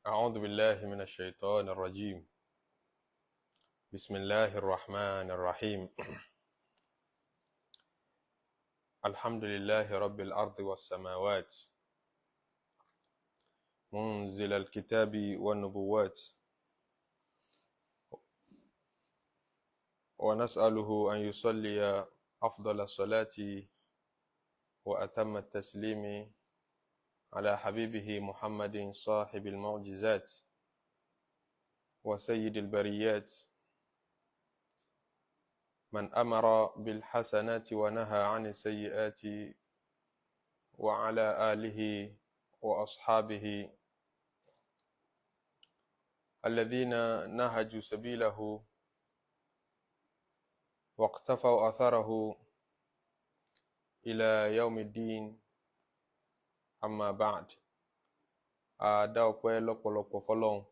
أعوذ بالله من الشيطان الرجيم. بسم الله الرحمن الرحيم. الحمد لله رب الأرض والسماوات، منزل الكتاب والنبوات، ونسأله أن يصلي أفضل الصلاة وأتم التسليم على حبيبه محمد صاحب المعجزات وسيد البريات، من أمر بالحسنات ونهى عن السيئات، وعلى آله وأصحابه الذين نهجوا سبيله واقتفوا أثره إلى يوم الدين. أما بعد، a dá ọpẹ́ lọ́pọ̀lọpọ̀ fọ́lọ́run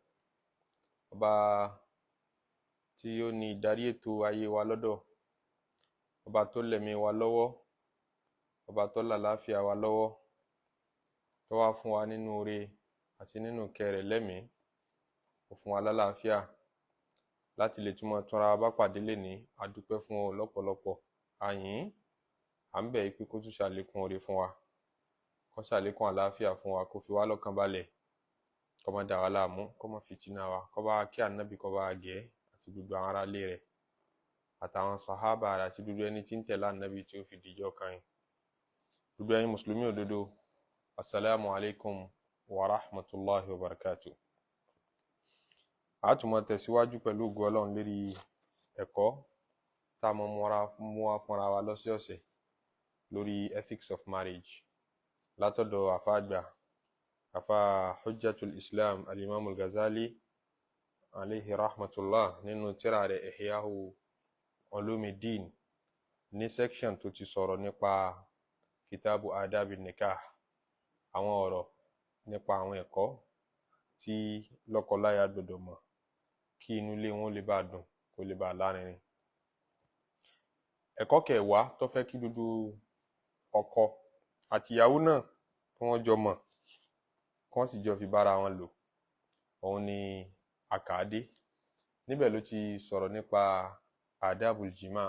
ọba tí ó ní ìdarí ètò ayé wa lọ́dọ̀, ọba tó lẹ̀mí wa lọ́wọ́, ọba tó làlàáfíà wa lọ́wọ́, tó wá fún wa nínú oore àti nínú ìkẹ́ rẹ̀ lẹ́mìí, ó fún wa lálàáfíà láti lè túmọ̀ túnra wa bá pàdé lénìí. A dúpẹ́ fún ọ lọ́pọ̀lọpọ̀, a yìn ín, à ń bẹ̀ ẹ́ pé kó tún ṣàlékún oore fún wa, kó ṣàlékún àlàáfíà fún wa, kó fi wá lọ́kàn balẹ̀, kó má dà wá láàmú, kó má fìtínà wa, kó bá kí ànábì, kó bá gẹ̀ àti gbogbo àwọn aráalé rẹ̀ àtàwọn sàhábà rẹ̀ àti gbogbo ẹni tí ń tẹ̀lé ànábì tí ó fi dìjọ́ kan yìí. Gbogbo ẹ̀yin mùsùlùmí òdodo, asalaamu alaykum wa rahmatulahi wa barakatu. A tún máa tẹ̀síwájú pẹ̀lú ògo Ọlọ́run lérí ẹ̀kọ́ tá a mọ̀ mú wá fúnra wa lọ́sẹ̀ọ̀sẹ̀ lórí ethics of marriage látọ̀dọ̀ àfáàgbà àfá Hujjatul Islam Al-Imam Al-Ghazali alayhi rahmatullah, nínú tírà rẹ̀ Ihyahu Ulumuddin, ní section tó ti sọ̀rọ̀ nípa kitabu adabi nikah, àwọn ọ̀rọ̀ nípa àwọn ẹ̀kọ́ tí lọ́kọláya gbọ́dọ̀ mọ̀ kí inú ilé wọn lè bá dùn, kó lè bá lárinrin. Ẹ̀kọ́ kẹwàá tó fẹ́ kí gbogbo ọkọ àtìyàwó náà kí wọ́n jọ mọ̀, kí wọ́n sì jọ fi bára wọn lò, òun ni àkàdé. Níbẹ̀ ló ti sọ̀rọ̀ nípa adabul jima,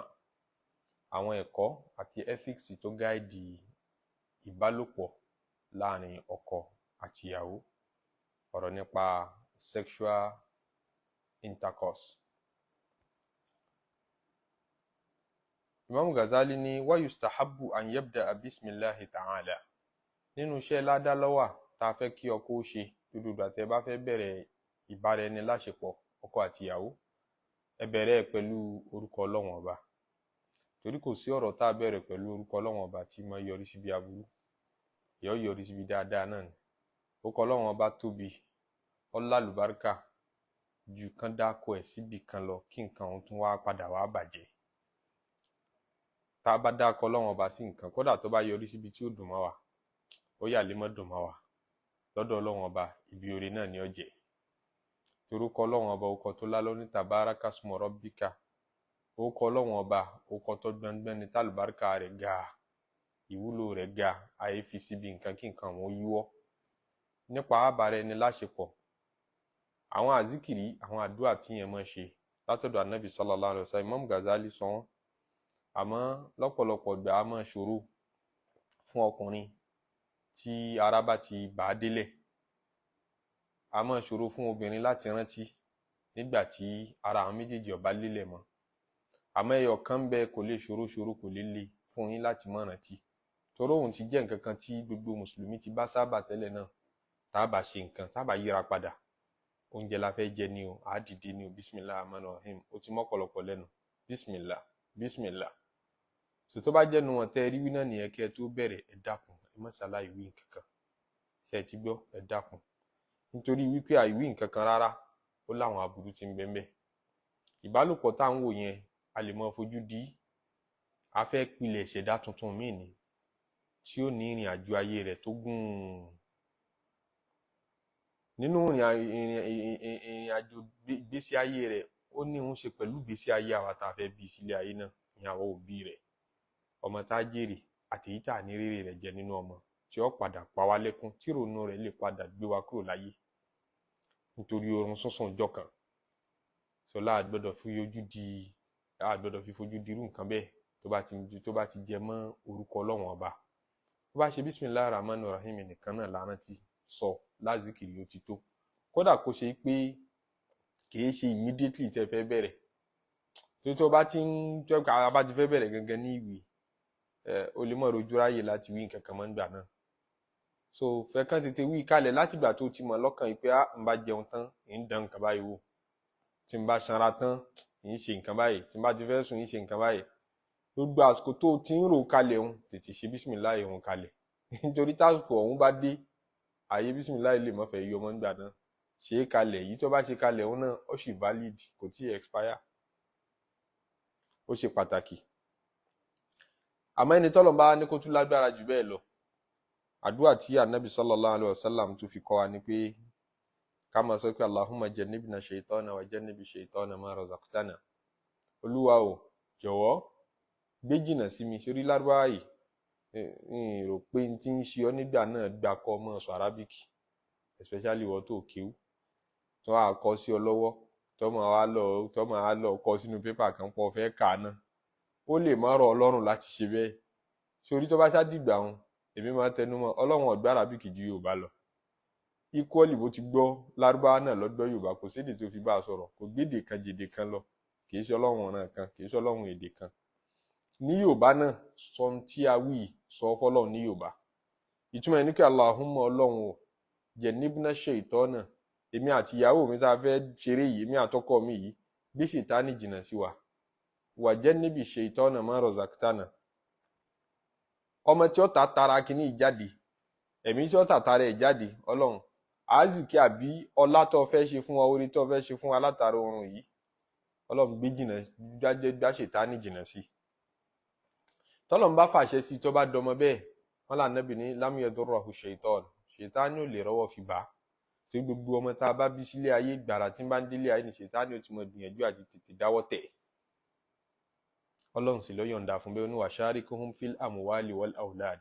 àwọn ẹ̀kọ́ àti ethics tó guide ìbálòpọ̀ láàrin ọkọ àtìyàwó, ọ̀rọ̀ nípa sexual intercourse. Imam Ghazali ní wa yustahabbu an yabda'a bismillahi ta'ala. Nínú iṣẹ́ ládá lọ́wà tá a fẹ́ kí ọkọ ó ṣe gbogbo ìgbà tẹ́ bá fẹ́ bẹ̀rẹ̀ ìbára ẹni láṣepọ̀ ọkọ àtìyàwó, ẹ bẹ̀rẹ̀ ẹ̀ pẹ̀lú orúkọ Ọlọ́run ọba, torí kò sí ọ̀rọ̀ tá a bẹ̀rẹ̀ pẹ̀lú orúkọ Ọlọ́run ọba tí máa yọrí síbi aburú, yóò yọrí síbi dáadáa náà ni. Orúkọ Ọlọ́run ọba tóbi, ó lálùbáríkà ju kán dákọ ẹ̀ síbì kan lọ kí nǹkan ọ̀hún tún wá padà wá bàjẹ́. Tá a bá dákọ Ọlọ́run ọba sí nǹkan, kódà tó bá yọrí síbi tí ó dùn mọ́ wa, ó yà lè má dùn mọ́ wa lọ́dọ̀ Ọlọ́run ọba, ibi oore náà ni ó jẹ́. Torúkọ Ọlọ́run ọba, orúkọ tó lálọ́ ní tabaraka smu rabbika, orúkọ Ọlọ́run ọba, orúkọ tó gbọngbọ́n ni, tálùbáríkà rẹ̀ ga, ìwúlò rẹ̀ ga, àyè fi síbi nǹkan kí nǹkan wọn yíwọ́. Nípa àbára ẹni láṣepọ̀, àwọn àzíkìrí, àwọn àdúrà tí yẹn máa ṣe látọ̀dọ̀ anabi sallallahu alaihi wasallam, Imam Ghazali sọ wọ́n. Àmọ́ lọ́pọ̀lọpọ̀ gbà á máa ṣòro fún ọkùnrin tí ara bá ti bà á délẹ̀, á máa ṣòro fún obìnrin láti rántí nígbà tí ara àwọn méjèèjì ò bá lélẹ̀ mọ́. Àmọ́ ẹyọ kan ń bẹ, kò lè ṣòro ṣòro, kò lè le fún yín láti má rántí, torí òun ti jẹ́ nǹkan kan tí gbogbo mùsùlùmí ti bá sábà tẹ́lẹ̀ náà. Tá a bá ṣe nǹkan, tá a bá yíra padà, oúnjẹ la fẹ́ jẹ ni o, á dìde ni o, bisimilah rahman rahim, ó ti mọ́pọ̀lọpọ̀ lẹ́nu, bisimilah bisimilah. So tó bá jẹ́nu wọn tẹ́ ẹ rí wí náà nìyẹn, kí ẹ tó bẹ̀rẹ̀, ẹ dákun, ẹ má ṣàlàyé wí nǹkan kan. Ṣe ẹ ti gbọ́? Ẹ dákun, nítorí wípé àìwí nǹkan kan rárá, ó láwọn aburú tí ń bẹ ńbẹ̀. Ìbálòpọ̀ tá à ń wò yẹn, a lè mọ fojú di, a fẹ́ pilẹ̀ ìṣẹ̀dá tuntun míì ni tí ó ní ìrìn àjò ayé rẹ̀ tó gùn. Nínú ìrìn àjò ìgbésí ayé rẹ̀, ó ní òun ṣe pẹ̀lú ìgbésí ayé àwa tá a fẹ́ bí sílé ayé náà ní àwọn òbí rẹ̀, ọmọ tá a jèrè àti èyí tá a ní rere rẹ̀ jẹ nínú ọmọ tí ó padà pa wá lẹ́kún, tí ìrònú rẹ̀ lè padà gbé wa kúrò láyé. Nítorí oorun sísùn ọjọ́ kan. Sọlá àgbọ́dọ̀ fi ojú di, àgbọ́dọ̀ fi fojú di irú nǹkan bẹ́ẹ̀ tó bá ti jẹ mọ́ orúkọ Ọlọ́run Ọba. Tó bá ṣe bisimilahi rahman rahim nìkan náà lárántí sọ lázìkìrì, ó ti tó. Kódà kó ṣe pé kìí ṣe immediately tẹ́ fẹ́ bẹ̀rẹ̀, tó bá ti ń tẹ́ a bá ti fẹ́ bẹ̀rẹ̀ gangan ní ìwé ẹ, o lè mọ̀ rojú ráyè láti wí nǹkan kan mọ́ nígbà náà. So fẹ́ kàn tètè wí kalẹ̀ látìgbà tó ti mọ̀ lọ́kàn yìí pé á ń bá jẹun tán, ń dán nǹkan báyìí wò, tí n bá sanra tán, ń ṣe nǹkan báyìí, tí n bá ti fẹ́ sùn, ń ṣe nǹkan báyìí. Gbogbo àsìkò tó o ti ń rò kalẹ̀ òun, tètè ṣe bísímìláì òun kalẹ̀, nítorí tásìkò ọ̀hún bá dé, àyè bísímìláì lè má fẹ́ yọ ọmọ nígbà náà. Ṣe é kalẹ̀, yìí tó bá ṣe kalẹ̀ òun náà, ó sì valid, kò tí ì expire. Ó ṣe pàtàkì. Àmọ́ ẹni tọ́lọ̀ bá ní kó tún lágbára jù bẹ́ẹ̀ lọ, àdúrà tí anabi sallallahu alayhi wa sallam tún fi kọ́ wa ni pé ká máa sọ pé Allahumma jannibna shaytana wa jannibi shaytana ma razaqtana. Olúwa o, jọ̀wọ́ gbé jìnnà sí mi. Sórí lárúbáwá yìí, n rò pé n ti ń ṣe ọ nígbà náà gbà kọ́ ọmọ sọ Arabic, especially ìwọ tó kéwú tó wàá kọ sí ọ lọ́wọ́, tó máa lọ kọ sínú pépà kan pọ̀ fẹ́ kà á náà, ó lè má rọ̀ Ọlọ́run láti ṣe bẹ́ẹ̀. Sórí tó bá ṣá dìgbà wọn, èmi máa tẹnu mọ́, Ọlọ́run ọ̀gbá Arabic ju Yorùbá lọ. Equally, bó ti gbọ́ lárúbáwá náà lọ́gbọ́ Yorùbá, kò sédè tó fi bá a sọ̀rọ̀, kò gbédè kan jèdè kan lọ. Kì í ṣe Ọlọ́run ọ̀ràn kan, kì í ṣe Ọlọ́run èdè kan. Ní Yorùbá náà, sọ ohun tí a wí, sọ fọlọ́run ní Yorùbá. Ìtumọ̀ ẹ̀ ní pé Allahumma, Ọlọ́run o, jannibna shaytana, èmi àti ìyàwó mi tá a fẹ́ ṣeré yìí, èmi àtọkọ mi yìí, bí ṣètánì jìnnà sí wa, wa jannibi shaytana ma razaqtana. Ọmọ tí ó ta tara kínní jáde, ẹ̀mí tí ó ta tara ẹ̀ jáde, Ọlọ́run, àázìkí àbí ọlá tó fẹ́ ṣe fún wa, orí tó fẹ́ ṣe fún wa látara oorun yìí, Ọlọ́run, gbé jìnnà, gbá ṣètánì jìnnà sí. Tọ́lọ́run bá fàṣẹ sí, tó bá dọmọ bẹ́ẹ̀, wọn là nẹ́bì ní lam yadurruhu shaytan, ṣètánì ò lè rọ́wọ́ fi bá. Tí gbogbo ọmọ tá a bá bí sílé ayé, gbàrà tí ń bá ń délé ayé ní ṣètánì ò ti mọ gbìyànjú àti tètè dáwọ́ tẹ̀. Ọlọ́run sì ló yọ̀ǹda fún bẹ́ẹ̀, ó ní wa sharikuhum fil amwali wal awlad.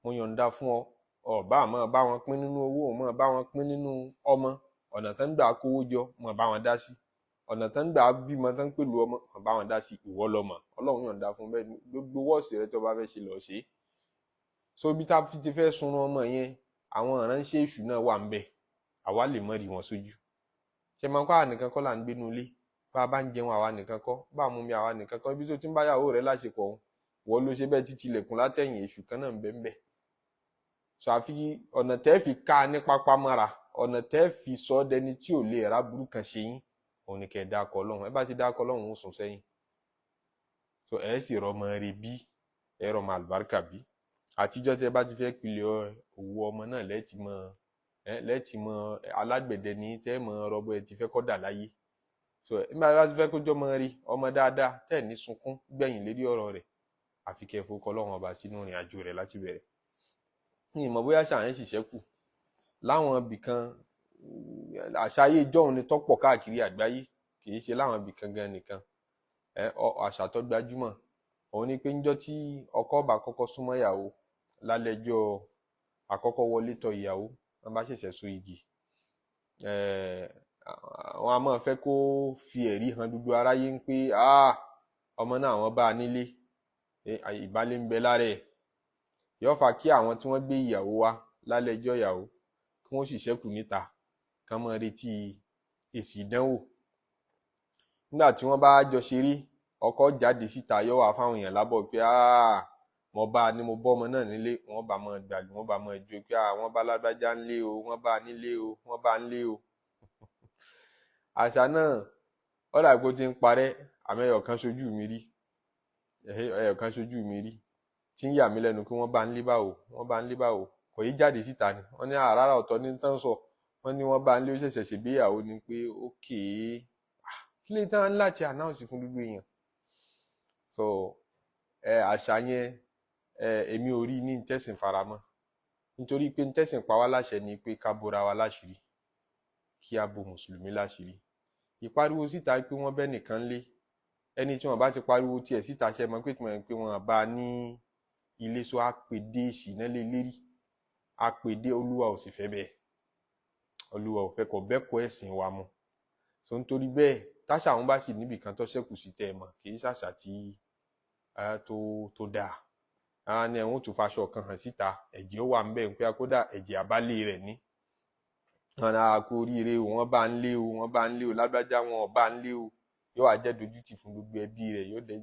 Mo yọ̀ǹda fún ọ, ọba àmọ́ bá wọn pín nínú owó, mọ́ bá wọn pín nínú ọmọ. Ọ̀nà tán ń gbà kówó jọ, mọ́ bá wọn dá sí. Ọ̀nà tán ń gbà bímọ tán ń pèlú ọmọ, mọ́ bá wọn dá sí. Ìwọ lọmọ, Ọlọ́run yọ̀ǹda fún bẹ́ẹ̀. Gbogbo wọ́ọ̀sì rẹ tó bá fẹ́ ṣe lọ́ọ́ ṣe. So bí tá a fi ti fẹ́ sunrun ọmọ yẹn, àwọn ìránṣẹ́ èṣù náà wà ń bẹ̀, àwa lè mọ̀ rí wọn sójú. Ṣe máa kọ́, àwa nìkan kọ́ là ń gbénu ilé. Bá a bá ń jẹun, àwa nìkan kọ́. Bá a mú mi, àwa nìkan kọ́. Ibi tó ti ń báyàwó rẹ láṣepọ̀ òun, wọ́n ló ṣe bẹ́ẹ̀ títí ilẹ̀kùn látẹ̀yìn, èṣù kan náà ń bẹ ń bẹ̀. So àfi ọ̀nà tẹ́ fi ká ní pápá mọ́ra, ọ̀nà tẹ́ fi sọ ọ́ dẹni tí ò lè rà burú kan ṣe yín, òun ni kẹ́ ẹ dákọ̀ Ọlọ́run. Ẹ bá ti dákọ̀ Ọlọ́run, ó sùn sẹ́yìn. So ẹ sì rọmọ rẹ bí, ẹ rọmọ àlùbáríkà bí. Àtijọ́ tẹ́ bá ti fẹ́ pilẹ̀ òwò ọmọ náà, lẹ́ẹ̀tì mọ alágbẹ̀dẹ ní tẹ́ mọ rọbọ ẹ ti fẹ́ kọ́ dà láyé. So nígbà tí wọ́n ti fẹ́ kójọ́ mọ rí ọmọ dáadáa tẹ́ ní sunkún gbẹ̀yìn lérí ọ̀rọ̀ rẹ̀, àfi kẹ́ ẹ fowó kọ́ Ọlọ́run Ọba sínú ìrìn àjò rẹ̀ láti bẹ̀rẹ̀. Ní ìmọ̀ bóyá àṣà yẹn ṣiṣẹ́ kù láwọn ibì kan. Àṣà ayé ìjọ́un ni tọ́pọ̀ káàkiri àgbáyé, kì í ṣe láwọn ibì kan gan nìkan. Àṣà tó gbajúmọ̀ òun ni pé níjọ́ tí ọkọ bá kọ́kọ́ súnmọ́ ìyàwó lálẹ́ ẹjọ́ àkọ́kọ́ wọlé tọ̀ ìyàwó, wọ́n bá ṣẹ̀ṣẹ̀ so igi, àwọn a máa fẹ́ kó fi ẹ̀rí hàn gbogbo aráyé ń pé ọmọ náà àwọn bá a nílé, ìbálẹ̀ ń bẹ lára ẹ̀. Yóò fà kí àwọn tí wọ́n gbé ìyàwó wá lálẹ́ ẹjọ́ ìyàwó kí wọ́n sì ṣẹ́kù níta, kán máa retí èsì ìdánwò. Nígbà tí wọ́n bá jọ ṣeré, ọkọ jáde síta, yóò wá fáwọn èèyàn lábọ̀ pé mo bá a ní, mo bọ́ ọmọ náà nílé. Wọ́n bá máa gbàlù, wọ́n bá máa jó pé wọ́n bá lágbájá ńlé o, wọ́n bá a nílé o, wọ́n bá a ńlé o. Àṣà náà ó dà pé ó ti ń parẹ́, àmọ́ ẹyọ kan ṣojú mi rí, ẹyọ kan ṣojú mi rí tí ń yà mí lẹ́nu pé wọ́n bá ń lé báwo, wọ́n bá ń lé báwo, kò yí jáde síta ni. Wọ́n ní àràrà ọ̀tọ̀ ní tán sọ, wọ́n ní wọ́n bá ń lé, ó ṣẹ̀ṣẹ̀ ṣègbéyàwó ni pé ókè, kí lè tán láti announce fún gbogbo èèyàn. So àṣà yẹn, èmi ò rí ní tẹ̀sìn faramọ́, nítorí pé tẹ̀sìn pa wá láṣẹ ni pé ká bora wa láṣìírí, kí a bo mùsùlùmí láṣìírí. Ìpariwo síta pé wọ́n bẹ́ nìkan lé, ẹni tí wọ́n bá ti pariwo tiẹ̀ síta, ṣe mọ̀ pé tí wọ́n pé wọ́n bá ní ilé, so àpèdè ìṣìná lé lérí, àpèdè. Olúwa ò sì fẹ́ bẹ́ẹ̀. Olúwa ò fẹ́, kò bẹ́kọ̀ ẹ̀sìn wa mu. So nítorí bẹ́ẹ̀, táṣà àwọn bá sì níbì kan tó ṣẹ́kù sí tẹ́ ẹ mọ̀, kì í ṣàṣà tí tó dáa. Ara ni ẹ̀wọ̀n tún faṣọ kan hàn síta, ẹ̀jẹ̀ ó wà ń bẹ̀ ń pẹ́, kódà ẹ̀jẹ̀ àbálẹ̀ rẹ̀ ní. Wọn á kú oríire o, wọ́n bá ń lé o, wọ́n bá ń lé o, lágbájá wọn ò bá ń lé o. Yóò wá jẹ́ dojútì fún gbogbo ẹbí rẹ̀, yóò dé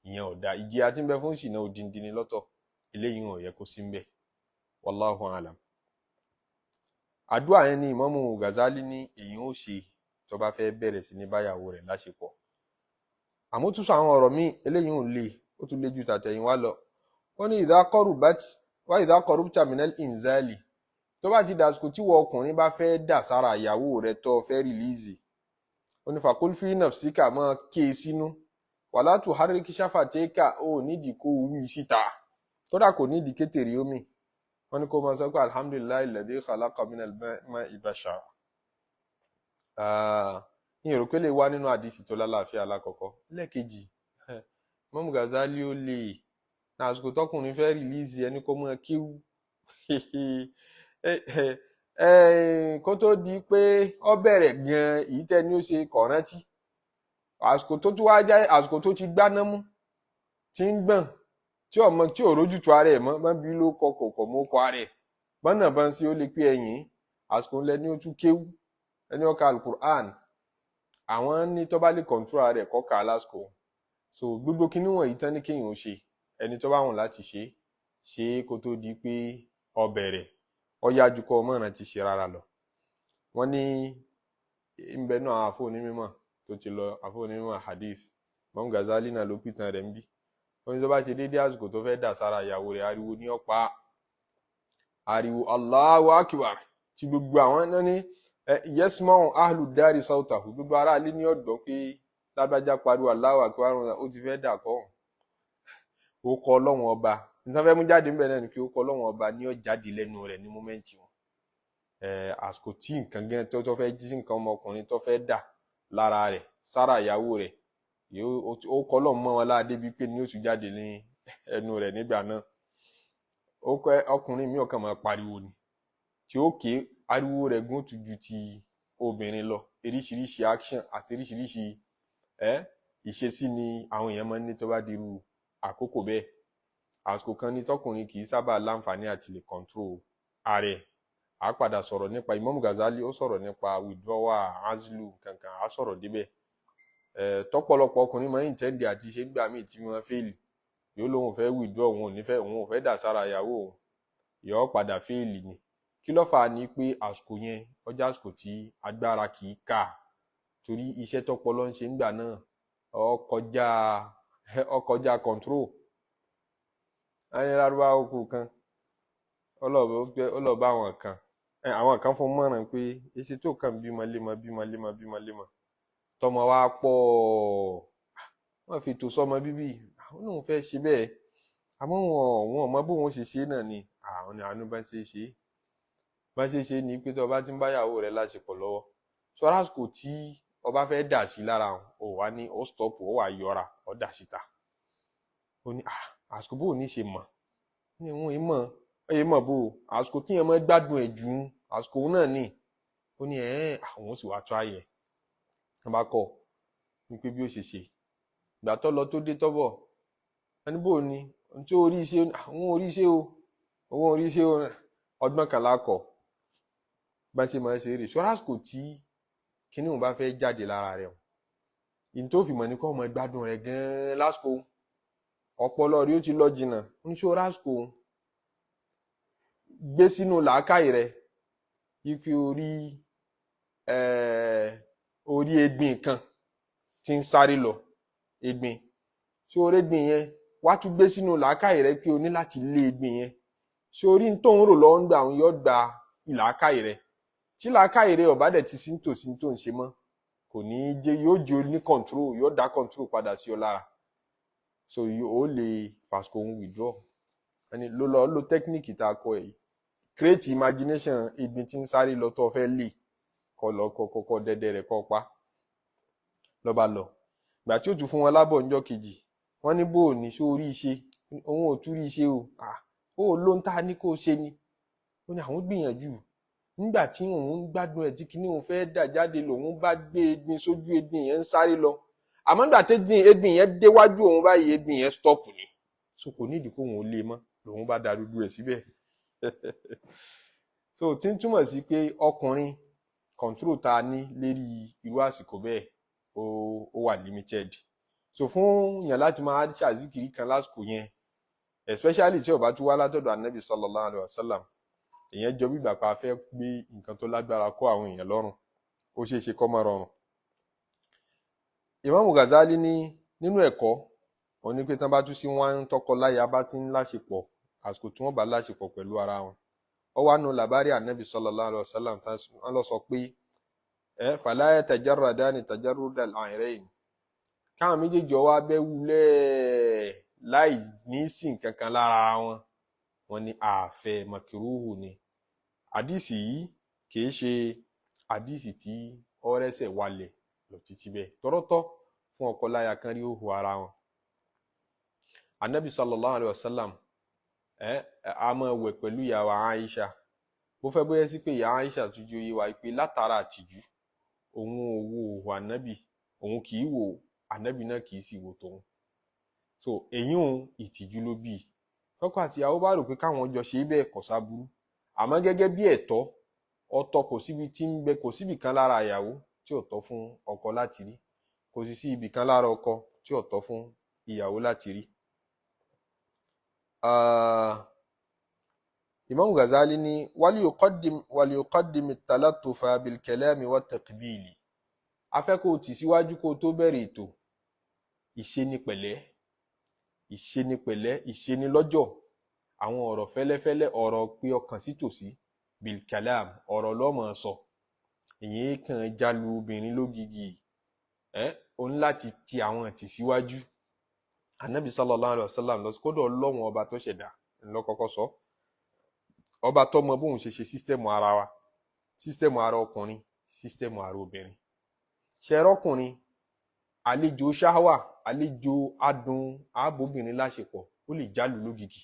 ìyẹn ọ̀dà. Ìjìyà tí ń bẹ fún ìṣìnà òdìndín ní lọ́tọ̀, eléyìí ò yẹ kó sí ń bẹ̀. Wallahu alam. Àdúrà yẹn ni Ìmámù Ghazali ní èyàn ó ṣe tó bá fẹ́ bẹ̀rẹ̀ sí ní báyàwó rẹ̀ láṣepọ̀. Àmọ́ tún sọ àwọn ọ̀rọ̀ míì, eléyìí ò le, ó tún le ju tàtẹ̀yìnwá lọ. Ó ní idha qarubat wa idha qarubta minal inzali, tó bá ti dàsìkò tí wọ́n ọkùnrin bá fẹ́ dà sára ìyàwó rẹ̀ tó fẹ́ release, ó ní faqul fi nafsika, máa ké e sínú, wala tuharrik shafatayka, ó nídìí kó wí síta, kódà kò nídìí kétèrè omi. Wọ́n ní kó máa sọ pé alhamdulillahi alladhi khalaqa minal ma'i bashara. Ní èrò pé lè wá nínú àdìsí tó lálàáfíà alákọ̀ọ́kọ́. Lẹ́ẹ̀kejì, Imam Ghazali ó lè ní àsìkò tọkùnrin fẹ́ release ẹni kó máa kíw kó tó di pé ó bẹ̀rẹ̀ gan-an, èyí tẹ́ ni ó ṣe kọ̀ rántí. Àsìkò tó tún wá jẹ́ àsìkò tó ti gbáná mú, tí ń gbọ̀n, tí ọmọ tí ò rójútu ara ẹ̀ mọ́, bá bí ló kọ kọ̀kọ̀ mọ́ kọ ara ẹ̀ bọ́nà bá ń ṣe, ó lè pé ẹ̀yìn àsìkò ńlẹ̀ ni ó tún kéwú, ẹni ó ka alukur'an. Àwọn ní tó bá lè control ara ẹ̀ kọ́ kà á lásìkò. So gbogbo kinní wọ̀nyí tán ní kéèyàn ó ṣe, ẹni tó bá wùn láti ṣe ṣe é kó tó di pé ó bẹ̀rẹ̀, ó yá ju kọ́ ọmọ náà ti ṣe rárá lọ. Wọ́n ní ń bẹ náà àfọ onímọ̀ tó ti lọ, àfọ onímọ̀ hadith, Imam Ghazali náà ló pìtàn rẹ̀ ń bí. Wọ́n ní tó bá ṣe déédéé àsìkò tó fẹ́ dà sára ìyàwó rẹ̀, ariwo ní ọ̀pá, ariwo Allahu Akbar tí gbogbo àwọn náà ní yasma'u ahlu dari sawtahu, gbogbo ará ilé ní ọ̀dọ́ pé lágbájá pariwo Allahu Akbar, ó ti fẹ́ dà kọ́. Ó kọ Ọlọ́run ọba nítorí fẹ́ mú jáde ńbẹ náà ni pé ó kọ Ọlọ́run ọba ní ó jáde lẹ́nu rẹ̀ ní moment wọn. Àsìkò tí nǹkan gẹ́ tó fẹ́ jí nǹkan ọmọkùnrin tó fẹ́ dà lára rẹ̀ sára ìyàwó rẹ̀, ó kọ Ọlọ́run mọ́ wọn lára débi pé ní ó tún jáde ní ẹnu rẹ̀ nígbà náà. Ó kọ ọkùnrin mi ọkàn máa pariwo ni tí ó ké, ariwo rẹ̀ gún tún ju ti obìnrin lọ. Eríṣiríṣi action àti eríṣiríṣi ìṣesí ni àwọn èèyàn máa ń ní tó bá dirú àkókò bẹ́ẹ̀. Àsìkò kan ní tọkùnrin kì í sábà láǹfààní àti lè control ààrẹ. A padà sọ̀rọ̀ nípa Imam Ghazali, ó sọ̀rọ̀ nípa withdrawal, azlu kankan, a sọ̀rọ̀ débẹ̀. Tọ́pọ̀lọpọ̀ ọkùnrin máa ń intend àti ṣe gbà míì tí wọ́n fail, yóò lóun fẹ́ withdraw, òun ò ní fẹ́, òun ò fẹ́ dà sára ìyàwó òun, yóò padà fail ni. Kí ló fà á? Ni pé àsìkò yẹn ọjọ́ àsìkò tí agbára kì í kà, torí iṣẹ́ tọpọlọ ń ṣe ńgbà náà ó kọjá control. Ẹni lárúbáwá oko kan ó lọ bá àwọn kan, àwọn kan fún mọ̀ràn pé èsì tó kàn bímọ lémọ bímọ lémọ bímọ lémọ tọmọ wa pọ̀, wọ́n fi tò sọmọ bíbí. Àwọn náà fẹ́ ṣe bẹ́ẹ̀, àmọ́ wọn mọ bóun ṣe ṣe náà ni. Àwọn ni àánú bá ṣe ṣe bá ṣe ṣe ni pé tó o bá ti ń báyàwó rẹ láṣepọ̀ lọ́wọ́, sọ lásìkò tí o bá fẹ́ dà sí lára, o wà ní o stop, o wà yọra, o dà síta. Ó ní àsìkò bó o ní ṣe mọ̀ ní òun yìí mọ̀ ẹ yìí mọ̀ bó o àsìkò tí yẹn máa gbádùn ẹ̀ jù ú àsìkò òun náà ni. Ó ní ẹ̀ àwọn sì wá tó àyẹ̀ wọ́n bá kọ́ ní pé bí ó ṣe ṣe ìgbà tó lọ tó dé tọ́bọ̀, ẹni bò ní tí ó rí ṣe, àwọn ò rí ṣe o, òun ò rí ṣe o. Ọgbọ́n kan lákọ̀ bá ṣe máa ṣe rè ṣọ́ra àsìkò tí kíní òun bá fẹ́ jáde lára rẹ̀ o, ìyìn tó fi mọ̀ ní kó ọmọ gbádùn rẹ̀ gan-an lásìkò, ọpọlọ rí ó ti lọ jìnnà. Ní ṣọ́ra àsìkò gbé sínú làákàyè rẹ̀ ipe orí egbin kan tí ń sáré lọ, egbin ṣé orí egbin yẹn, wá tún gbé sínú làákàyè rẹ̀ pé o ní láti lé egbin yẹn. Ṣé orí tó ń rò lọ́wọ́ ń gbà òun yóò gba ìlàákàyè rẹ̀, tí làákàyè rẹ̀ ọ̀bá dẹ̀ ti sí nítòsí tó ń ṣe mọ́, kò ní í jẹ́, yóò jẹ́ o ní control, yóò dá control padà sí ọ lára, so ó lè fàsìkò òun withdraw. Ẹni ló lọ lo technique tá a kọ yìí, create imagination egbin tí ń sáré lọ tó fẹ́ lè kọ lọ kọ kọ dẹdẹ rẹ̀ kọ pa lọ́ba lọ. Ìgbà tí ó tún fún wọn lábọ̀ níjọ́ kejì, wọ́n ní bó o ní ṣó orí ṣe, òun ò tún rí ṣe o, ó ló ń ta ní kó o ṣe ni. Ó ní àwọn gbìyànjú. Nígbà tí òun ń gbádùn ẹ̀ tí kinní òun fẹ́ dà jáde, lòun bá gbé egbin sójú, egbin yẹn ń sáré lọ. Àmọ́ nígbà tí egbin yẹn déwájú òun báyìí, egbin yẹn stop ni, so kò nídìí kóun ó lé mọ́, lòun bá da dúdú ẹ̀ síbẹ̀. So tí ń túmọ̀ sí pé ọkùnrin, control tá a ní lérí irú àsìkò bẹ́ẹ̀, ó wà limited. So fún yàn láti máa ṣàzíkiri kan lásìkò yẹn, especially tí ó bá tún wá látọ̀dọ̀ Anabi sallallahu alayhi wa sallam, èèyàn jọ bígbà pa fẹ́ gbé nǹkan tó lágbára kó àwọn èèyàn lọ́rùn, ó ṣeé ṣe kó má rọrùn. Imam Ghazali ní nínú ẹ̀kọ́ òun ni pé tán bá tún sí wọn, tọkọ láya bá ti ń láṣepọ̀, àsìkò tí wọ́n bá láṣepọ̀ pẹ̀lú ara wọn, ó wá nu làbárí Anabi sallallahu alayhi wa sallam, wọ́n lọ sọ pé ẹ fala yatajarradani tajarrudal a'rayn, káwọn méjèèjì ọwọ́ abẹ́ wulẹ̀ láì ní sí nǹkan kan lára wọn. Wọn ní àfẹ makiruhu ni. Àdìsí yìí kìí ṣe àdìsí tí ọrẹsẹ walẹ̀ lọ títí bẹ́ẹ̀. Tọrọtọ fún ọkọ láya kan rí òhù ara wọn. Anabi sallallahu alayhi wa sallam ẹ a máa wẹ̀ pẹ̀lú ìyàwó Aisha. Bó fẹ́ bóyá sí pé ìyá Aisha tún jẹ́ oyé wa pé látara àtìjú, òun ò wo òhù Anabi, òun kì í wò, Anabi náà kì í sì wò tòun. So èyí òun ìtìjú ló bí i. Tọkọ àtìyàwó bá rò pé káwọn jọ ṣe é bẹ́ẹ̀, kò sáburú. Àmọ́ gẹ́gẹ́ bí ẹ̀tọ́ ọ̀tọ̀, kò síbi tí ń bẹ, kò síbi kan lára ìyàwó tí ò tọ́ fún ọkọ láti rí, kò sì sí ibì kan lára ọkọ tí ò tọ́ fún ìyàwó láti rí. Imam Ghazali ní waliyuqaddim at-talattufa bil-kalami wat-taqbili. Afẹ́ kó o tì síwájú kó o tó bẹ̀rẹ̀ ètò ìṣenipẹ̀lẹ́, ìṣenipẹ̀lẹ́, ìṣenilọ́jọ̀, àwọn ọ̀rọ̀ fẹ́lẹ́fẹ́lẹ́, ọ̀rọ̀ pé ọkàn sí tòsí, bil-kalam, ọ̀rọ̀ lọ́mọ sọ. Èyí kàn jálu obìnrin lógìgì ẹ, o ní láti ti àwọn tì síwájú. Anabi sallallahu alayhi wa sallam lọ sí kódà Ọlọ́run ọba tó ṣẹ̀dá ńlọ kọ́kọ́ sọ, ọba tó mọ bóun ṣe ṣe system ara wa, system ara ọkùnrin, system ara obìnrin. Ṣẹrọkùnrin, àlejò ṣáwà, àlejò adùn ààbòbìnrin láṣepọ̀, ó lè jálù lógìgì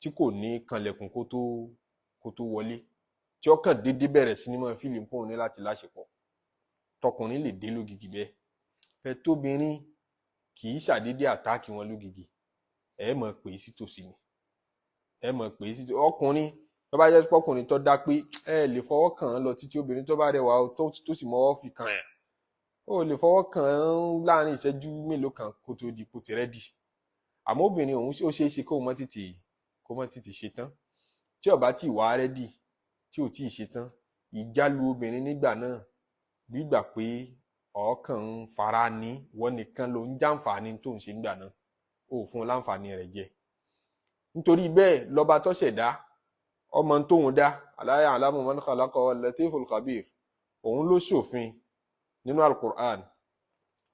tí kò ní kanlẹ̀kùn kó tó wọlé, tí ó kàn déédéé bẹ̀rẹ̀ sí ní máa feel pòun ní láti láṣepọ̀. Tọkùnrin lè dé lógìgì bẹ́ẹ̀ fẹ́, tóbìnrin kì í ṣàdédé attack wọn lógìgì. Ẹ mọ̀ pé sí tòsí ni, ẹ mọ̀ pé sí. Ọkùnrin tó bá jẹ́ pọ́kùnrin tó dá pé, ẹ lè fọwọ́ kàn án lọ títí. Obìnrin tó bá rẹwà tó sì mọ́wọ́ fi kàn yàn, ó lè fọwọ́ kàn án láàrin ìṣẹ́jú mélòó kan kó tó di kó ti ready. Àmọ́ obìnrin, òun ó ṣeé ṣe kó mọ́ tètè ṣe tán. Tí ó bá tí wàá ready, tí ò tí ì ṣe tán, ìjálu obìnrin nígbà náà, gbígbà pé ọkàn ń fara ní wọ́n nìkan ló ń jàǹfààní tó ń ṣe nígbà náà, ó fún un láǹfààní rẹ̀ jẹ. Nítorí bẹ́ẹ̀, lọ́ba tó ṣẹ̀dá ọmọ tóun dá, ala ya'lamu man khalaqa huwa al-latiful khabir, òun ló ṣòfin nínú Al-Qur'an.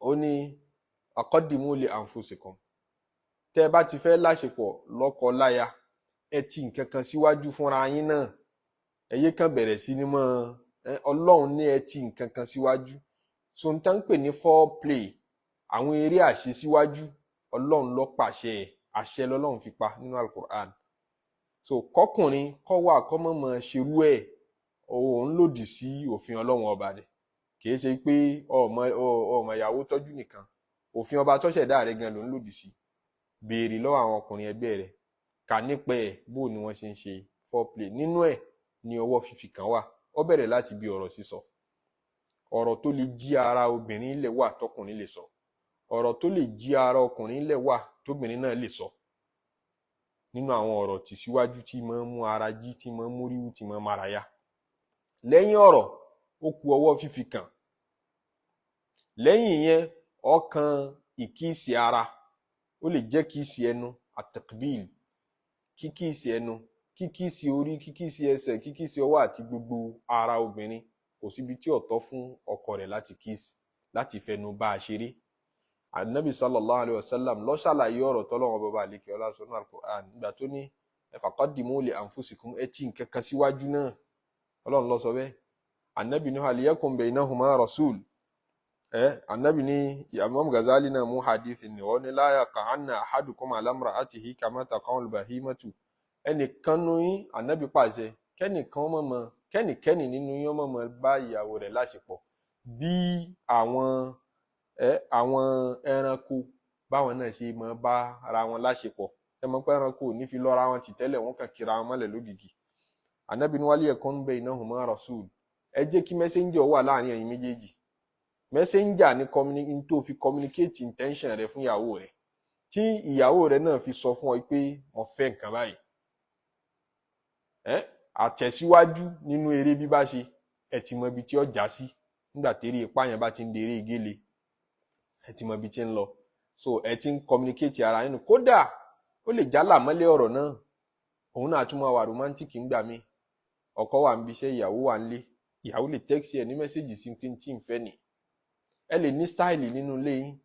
Ó ní aqaddimu li anfusikum, tẹ́ ẹ bá ti fẹ́ láṣepọ̀ lọ́kọ láya, ẹ ti nǹkan kan síwájú fúnra yín náà. Ẹ yé kàn bẹ̀rẹ̀ sí ní mọ́ ẹ. Ọlọ́run ní ẹ ti nǹkan kan síwájú. So n tán ń pè ní foreplay, àwọn eré àṣesíwájú, Ọlọ́run ló pàṣẹ ẹ̀, àṣẹ lọ́lọ́run fi pa nínú Al-Qur'an. So kọkùnrin kọ́ wà kọ́mọ̀mọ́ ṣerú ẹ̀, òun lòdì sí òfin Ọlọ́run ọba rẹ̀. Kìí ṣe pé ọmọ ọmọ ìyàwó tọ́jú nìkan, òfin ọba tó ṣẹ̀dá rẹ̀ gan ló ń lòdì sí. Béèrè lọ́wọ́ àwọn ọkùnrin ẹgbẹ́ rẹ̀, kà nípa ẹ̀, bó ni wọ́n ṣe ń ṣe foreplay. Nínú ẹ̀ ní ọwọ́ fífi kàn wà. Ó bẹ̀rẹ̀ láti bí ọ̀rọ̀ sísọ. Ọ̀rọ̀ tó lè jí ara obìnrin lẹ̀ wà tọkùnrin lè sọ, ọ̀rọ̀ tó lè jí ara ọkùnrin lẹ̀ wà tóbìnrin náà lè sọ. Nínú àwọn ọ̀rọ̀ tì síwájú tí máa ń mú ara jí, tí máa ń móríwú, tí máa ń mára yá. Lẹ́yìn ọ̀rọ̀, ó ku ọwọ́ fífi kàn. Lẹ́yìn ìyẹn, ọkàn ìkíìsì ara. Ó lè jẹ́ kiss ẹnu, at-taqbil, kíkiss ẹnu, kíkiss orí, kíkiss ẹsẹ̀, kíkiss ọwọ́ àti gbogbo ara obìnrin. Kò síbi tí ó tọ́ fún ọkọ rẹ̀ láti kiss, láti fẹnu bá a ṣeré. Anabi sallallahu alayhi wa sallam ló ṣàlàyé ọ̀rọ̀ tọ́lọ́wọ́n bàbá àlekè ọlá sọ́nù Al-Qur'an nígbà tó ní faqaddimu li anfusikum, ẹ tí nǹkan kan síwájú náà. Ọlọ́run ló sọ bẹ́ẹ̀. Anabi ní hal yakum baynahuma rasul. Ẹ anabi ní, Imam Ghazali náà mú hadith ni wọ́n ní la yaqa'anna ahadukum ala imra'atihi kama taqa'u al-bahimatu. Ẹnìkan nú yín, anabi pàṣẹ kẹ́nìkan mọ̀mọ́ Kẹ́nìkẹ́nì nínú yín má máa bá ìyàwó rẹ̀ láṣepọ̀ bí àwọn àwọn ẹranko báwọn náà ṣe máa bá ara wọn láṣepọ̀. Ẹ mọ̀ pé ẹranko ò ní fi lọ́ra wọn tì tẹ́lẹ̀, wọ́n kàn kíra wọn mọ́lẹ̀ lógìgì. Anabi ní waliyakun baynahuma rasul. Ẹ jẹ́ kí messenger wà láàrin ẹ̀yin méjèèjì. Messenger ní tó fi communicate intention rẹ fún ìyàwó rẹ, tí ìyàwó rẹ náà fi sọ fún ọ pé mo fẹ́ nǹkan báyìí. Ẹ àtẹ̀síwájú nínú eré bíbá ṣe, ẹ ti mọ ibi tí ó já sí. Nígbà tẹ́rẹ̀ ipá yẹn bá ti ń deré gélé, ẹ ti mọ ibi tí ń lọ. So ẹ ti ń communicate ara yín nù. Kódà ó lè jálà mọ́lẹ̀ ọ̀rọ̀ náà, òun náà tún máa wà romantic ńgbà míì. Ọkọ wà níbi iṣẹ́, ìyàwó wà nílé, ìyàwó lè text ẹ ní message sí pé tí ń fẹ́ ni. Ẹ lè ní style nínú ilé yín,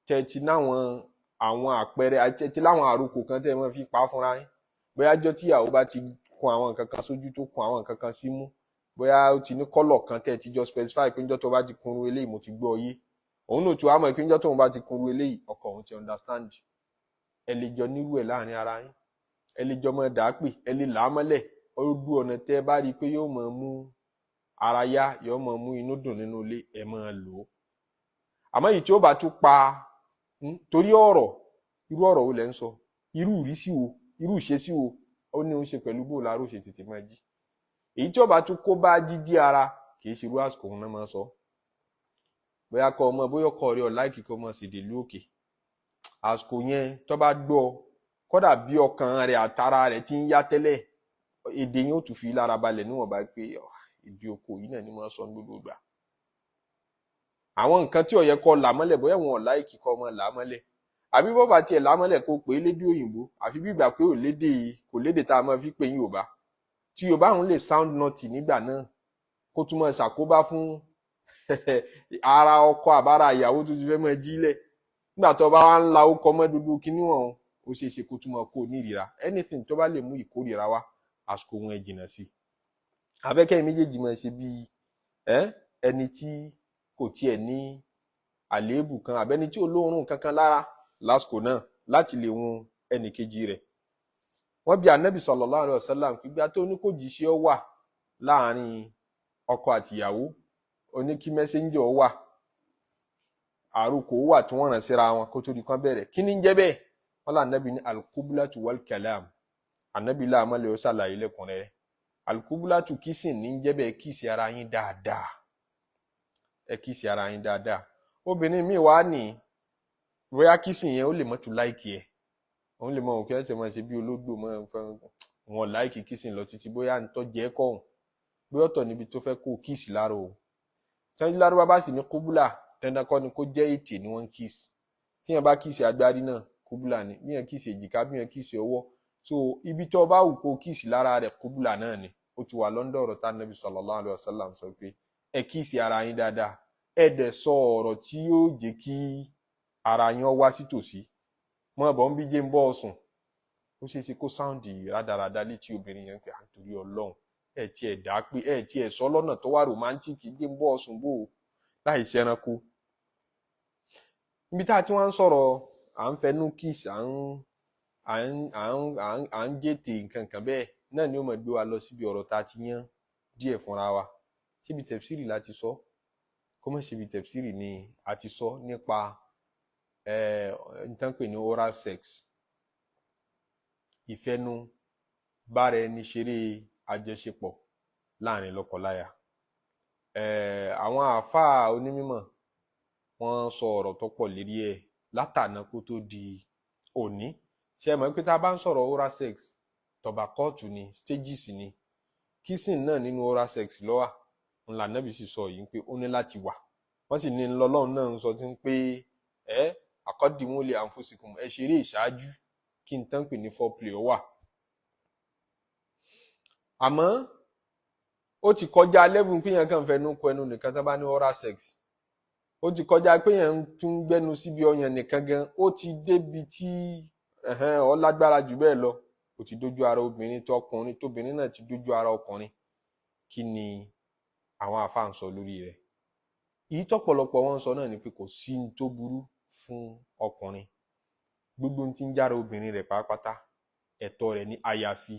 tẹ ti náwọn àwọn àpẹẹrẹ àti ti láwọn àròkò kan tẹ́ ẹ máa fi pa á fúnra yín. Bóyá jọ́ tí ìyàwó bá ti kun àwọn nǹkan kan sójú, tó kun àwọn nǹkan kan símú, bóyá ó ti ní colour kan tẹ́ ẹ ti jọ specify pé níjọ́ tó bá ti kunru eléyìí, mo ti gbọ́ yé. Òun náà tí wàá mọ̀ pé níjọ́ tóun bá ti kunru eléyìí, ọkọ òun ti understand. Ẹ lè jọ nírú ẹ̀ láàrin ara yín, ẹ lè jọ máa dà á pè, ẹ lè là á mọ́lẹ̀. Ojú ọ̀nà tẹ́ ẹ bá rí i pé yóò máa mú ara yá, yóò máa mú inú dùn nínú ilé, ẹ máa lò ó. Àmọ́ èyí tí ó bá tún pa torí ọ̀rọ̀, irú ọ̀rọ̀ wo lẹ ń sọ, irú ìrísí wo, irú ìṣesí wo, ó ní ó ń ṣe pẹ̀lú bó làárò ṣe tètè máa jí. Èyí tí ó bá tún kó bá jíjí ara, kì í ṣe irú àsìkò òun náà máa sọ. Bóyá kọ ọmọ, bóyá ọkọ rẹ ọ̀ like kó mọ̀ sí dèlú òkè, àsìkò yẹn tó bá gbọ́, kódà bí ọkàn rẹ̀ àtara rẹ̀ ti ń yá tẹ́lẹ̀, èdè yẹn ó tún fi lára balẹ̀ níwọ̀nba pé èdè oko yìí náà ni mo sọ ní gbogbo ìgbà. Àwọn nǹkan tí ó yẹ kó là mọ́lẹ̀, bóyá wọn ò like kó ọmọ là mọ́lẹ̀, àbí bó bá tiẹ̀ là mọ́lẹ̀, kó pè é lédè òyìnbó, àfi bí ìgbà pé ò lédè, kò lédè tá a máa fi pè yín Yorùbá, tí Yorùbá òun lè sound naughty nígbà náà, kó tún máa ṣàkóbá fún ara ọkọ àbára ìyàwó tó ti fẹ́ máa jílẹ̀. Nígbà tó bá wá ń la ó kọ mọ́ dúdú kíní ọ̀hún, ó ṣeé ṣe kó tún máa kó ní ìrira. Anything tó bá lè mú ìkórìíra wá, àsìkò wọn ẹ jìnnà sí. Abẹ́kẹ́yìn méjèèjì máa ṣe bíi ẹni tí kò tiẹ̀ ní àléébù kan, àbẹ́ni tí ò lóorùn kankan lára lásìkò náà, láti lè wun ẹnì kejì rẹ̀. Wọ́n bi Anabi sallallahu alaihi wasallam pígbà tó ní kó jíṣẹ́ ọ wà láàrin ọkọ àtìyàwó, ó ní kí messenger ọ wà, àròkò wà tí wọ́n rán síra wọn kó tó di kán bẹ̀rẹ̀, kí ni ń jẹ́ bẹ́ẹ̀? Wọ́n là Anabi ní alqublatu wal kalam. Anabi láàmọ́lẹ̀ ó ṣàlàyé lẹ́kùnrẹ́rẹ́. Alqublatu, kissing ní ń jẹ́ bẹ́ẹ̀. Kiss ara yín dáadáa, ẹ kiss ara yín dáadáa. Obìnrin míì wá ní bóyá kissing yẹn, ó lè mọ́tò like ẹ̀, òun lè mọ òun kí ẹ ṣe máa ṣe bí ológbò mọ́ wọn like kissing lọ títí. Bóyá ń tọ́jú ẹ kọ́ òun, bóyá ọ̀tọ̀ níbi tó fẹ́ kó kiss lára òun. Tẹ́jú lárúbá bá sì ní qubla, dandan kọ́ ni kó jẹ́ ètè ni wọ́n ń kiss. Tíyẹn bá kiss agbárí náà, qubla ni. Bí yẹn kiss èjìká, bí yẹn kiss ọwọ́, so ibi tó bá wù kó kiss lára rẹ̀, qubla náà ni. Ó ti wà lọ́ndọ̀ ọ̀rọ̀ tá Nabi sallallahu alaihi wasallam sọ pé ẹ kiss ara yín dáadáa, ẹ dẹ̀ sọ ọ̀rọ̀ tí yóò jẹ́ kí ara yín wá sí tòsí mọ́ bọ̀ ń bí jẹ́ ń bọ́ ọ sùn. Ó ṣeé ṣe kó sound rádaràda létí obìnrin yẹn pé àtòrí Ọlọ́run, ẹ tiẹ̀ dá pé ẹ tiẹ̀ sọ lọ́nà tó wà romantic, jẹ́ ń bọ́ ọ sùn bò ó láì ṣe ẹranko. Níbi tá a ti wá ń sọ̀rọ̀, à ń fẹnu kiss, à ń jètè nǹkan kan bẹ́ẹ̀ náà ni ó máa gbé wa lọ síbi ọ̀rọ̀ tá a ti yán díẹ̀ fúnra wa. Síbi tafsiri láti sọ, kó má síbi tafsiri ni a ti sọ nípa ẹ̀ n tán pè ní oral sex, ìfẹnu bára ẹni ṣeré àjọṣepọ̀ láàrin lọ́kọláya. Àwọn àáfàá onímọ̀ wọ́n sọ ọ̀rọ̀ tó pọ̀ lérí ẹ̀ látàná kó tó di òní. Ṣe é mọ̀ pé tá a bá ń sọ̀rọ̀ oral sex, tọ̀bàkọ́ọ̀tù ni, stages ni. Kissing náà nínú oral sex ló wà. Ńlá Nábì sì sọ yìí pé ó ní láti wà. Wọ́n sì ní lọ́lọ́run náà ń sọ tí ń pé ẹ aqaddimu li anfusikum, ẹ ṣeré ìṣáájú kí n tán pè ní foreplay ó wà. Àmọ́ ó ti kọjá level pé yẹn kàn fẹnu kọ ẹnu nìkan. Tán bá ní oral sex, ó ti kọjá pé yẹn ń tún gbẹnu síbi ọyàn nìkan gan. Ó ti débi tí ọ lágbára jù bẹ́ẹ̀ lọ. Ó ti dójú ara obìnrin tó ọkùnrin, tóbìnrin náà ti dójú ara ọkùnrin. Kí ni àwọn àfáà ń sọ lórí rẹ̀? Èyí tọ́pọ̀lọpọ̀ wọn ń sọ náà ni pé kò sí ní tó burú fún ọkùnrin. Gbogbo ohun tí ń jára obìnrin rẹ̀ pátápátá, ẹ̀tọ́ rẹ̀ ní, àyàfi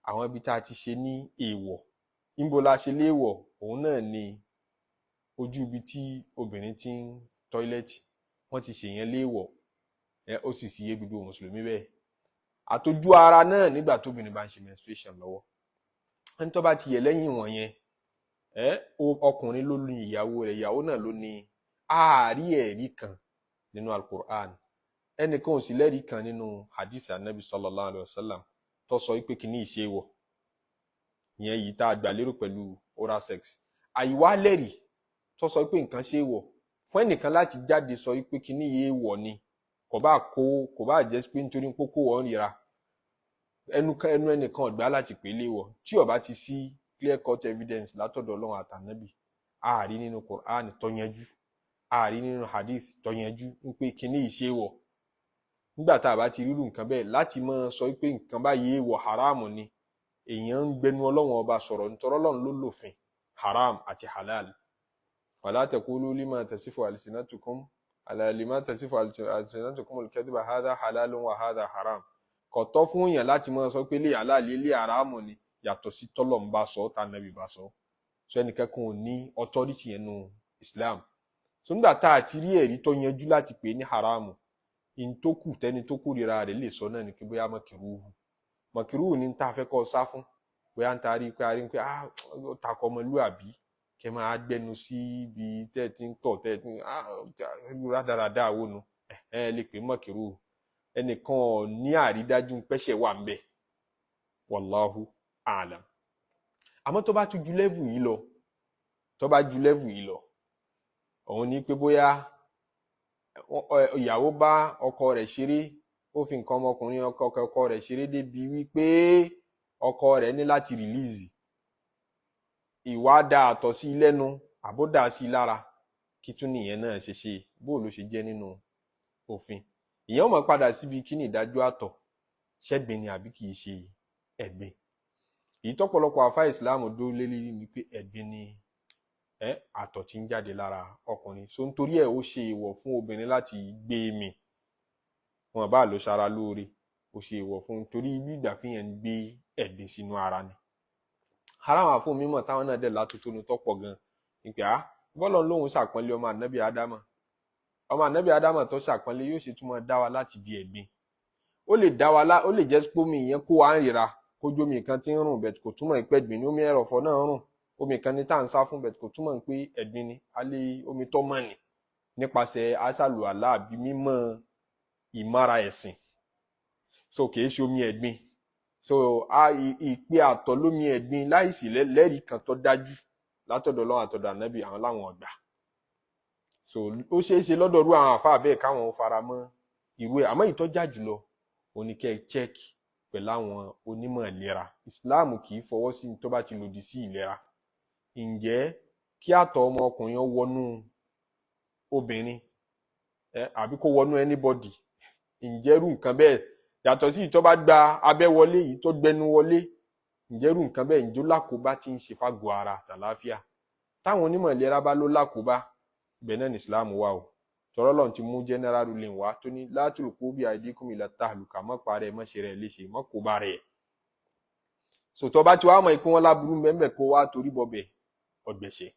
àwọn ibi tá a ti ṣe ní èèwọ̀. Níbo la ṣe léèwọ̀? Òun náà ni ojú ibi tí obìnrin ti ń toilet, wọ́n ti ṣèyẹn léèwọ̀. Ẹ ó sì sì yé gbogbo mùsùlùmí bẹ́ẹ̀. Àtọjú ara náà nígbà tóbìnrin bá ń ṣe menstruation lọ́wọ́, ẹni tó bá ti yẹ lẹ́yìn wọ̀nyẹn, ẹ ọkùnrin ló ní ìyàwó rẹ̀, ìyàwó náà ló ní. Ààrí ẹ̀rí kan nínú Alukur'an, ẹnìkan ò sì lẹ́rìí kan nínú hadith Anabi sallallahu alayhi wa sallam tó sọ pé kìíní ìṣe wọ̀ ìyẹn yìí tá a gbà lérò pẹ̀lú oral sex. Àìwá lẹ́rìí tó sọ pé nǹkan ṣe wọ̀ fún ẹnìkan láti jáde sọ pé kìíní yìí wọ̀ ni, kò bá kó, kò bá jẹ́ pé nítorí kókó wọn ríra ẹnu ẹnu ẹnìkan ọ̀gbá láti pè é léwọ̀ tí ó bá ti sí clear cut evidence látọ̀dọ̀ Ọlọ́run àtànábì. Ààrí nínú Quran tó yanjú, ààrí nínú hadith tó yanjú ń pé kíní ìṣe wọ̀. Nígbà tá a bá ti rírù nǹkan bẹ́ẹ̀ láti máa sọ pé nǹkan báyìí wọ̀, haramu ni, èèyàn ń gbẹnu Ọlọ́run Ọba sọ̀rọ̀, nítorí Ọlọ́run ló lòfin haram àti halal. Wala taqulu lima tasifu alsinatukum ala lima tasifu alsinatukum alkadhiba hadha halalun wa hadha haram. Kò tọ́ fún yàn láti máa sọ pé lè halal, lè haramu ni, yàtọ̀ sí tọ́lọ̀ ń bá sọ, tá nàbì bá sọ. Sọ ẹnìkan kan ò ní authority yẹn nù Islam. So nígbà tá a ti rí ẹ̀rí tó yanjú láti pè é ní haramu, in tó kù tẹ́ni tó kórìíra rẹ̀ lè sọ náà ni pé bóyá makiruhu, makiruhu ni tá a fẹ́ kọ́ ọ sá fún, bóyá ń tarí pé a rí pé ah, takọ ọmọlúàbí kẹ máa gbẹnu sí ibi tẹ́ ẹ ti ń tọ̀, tẹ́ ẹ ti ń ah, rádaràda wo nu, ẹ ẹ lè pè makiruhu. Ẹnìkan ò ní àrídájú pẹ́sẹ̀ wà ń bẹ̀, wallahu a'lam. Àmọ́ tó bá tún ju level yìí lọ, tó bá ju level yìí lọ, òun ní pé bóyá ìyàwó bá ọkọ rẹ̀ ṣeré, ó fi nǹkan ọmọkùnrin ọkọ rẹ̀ ṣeré débi wípé ọkọ rẹ̀ ní láti release ìwà da àtọ̀ sí i lẹ́nu àbó dà sí i lára, kí tún nìyẹn náà ṣe ṣe? Bó ló ṣe jẹ́ nínú òfin? Ìyẹn ó máa padà síbi kí ni ìdájọ́ àtọ̀, ṣẹ́gbin ni àbí kì í ṣe ẹ̀gbin? Èyí tọ́pọ̀lọpọ̀ àfa ìsìláàmù dúró lé lérí ni pé ẹ̀gbin ni ẹ àtọ̀ tí ń jáde lára ọkùnrin. So nítorí ẹ̀, ó ṣe èèwọ̀ fún obìnrin láti gbé e mì. Wọn bá lọ ṣara lóore, ó ṣe èèwọ̀ fún un, torí bí ìgbà pé yẹn ń gbé ẹ̀gbin sínú ara ni. Ara àwọn àfọ mímọ̀ táwọn náà dẹ̀ látótónu tọ́pọ̀ gan ìpè á bọ́lọ̀ lóhùn ṣàpọ́nlé ọmọ ànábì ádámà. Ọmọ ànábì ádámà tó ṣàpọ́nlé yóò ṣe túmọ̀ dá wa láti bí ẹ̀gbin. Ó lè dá wa lá, ó lè jẹ́ pómi ìyẹn kó wa ń ríra, kójú omi kan tí ń rùn bẹ̀t, kò túmọ̀ pé ẹ̀gbin ni. Omi ẹ̀rọ̀fọ̀ náà rùn, omi kan ní tá à ń sá fún bẹ̀t, kò túmọ̀ pé ẹ̀gbin ni. Alẹ́ omi tó mọ̀ ni nípasẹ̀ aṣàlùwàlá àbí mímọ́ ìmára ẹ̀sìn, so kìí ṣe omi ẹ̀gbin. So a ìpè àtọ̀ lómi ẹ̀gbin láìsí lẹ́rìí kan tó dájú látọ̀dọ̀ Ọlọ́run àtọ̀dọ̀ ànábì, àwọn láwọn ọ̀gbà. So ó ṣeé ṣe lọ́dọ̀ irú àwọn àfáà bẹ́ẹ̀ káwọn fara mọ́ irú ẹ̀, àmọ́ ìtọ́jà jùlọ òun ni kẹ́ ẹ check pẹ̀lú àwọn onímọ̀ ìlera. Islam kì í fọwọ́ sí tó bá ti lòdì sí ìlera. Ǹjẹ́ kí àtọ̀ ọmọkùnrin ó wọnú obìnrin ẹ àbí kó wọnú anybody, ǹjẹ́ irú nǹkan bẹ́ẹ̀, yàtọ̀ sí ìtọ́ bá gba abẹ́ wọlé, yìí tó gbẹnu wọlé, ǹjẹ́ irú nǹkan bẹ́ẹ̀, ǹjẹ́ ó lákòóbá tí ń ṣe fágọ̀ọ́ ara àtàláfíà? Táwọn onímọ̀ ìlera bá ló lákòóbá, ibẹ̀ náà ní Islam wà o. Tọrọ lọ́n ti mú general ruling wá tó ní la tulqu bi aydikum ila tahluka, mọ́ parẹ́, mọ́ ṣe rẹ̀ léṣe, mọ́ kó bá rẹ̀. Sòtọ́ bá ti wá mọ̀ ikú wọn láburú mbẹ́mbẹ́, kó wá torí bọ̀bẹ̀ ọ̀gbẹ̀ṣẹ̀.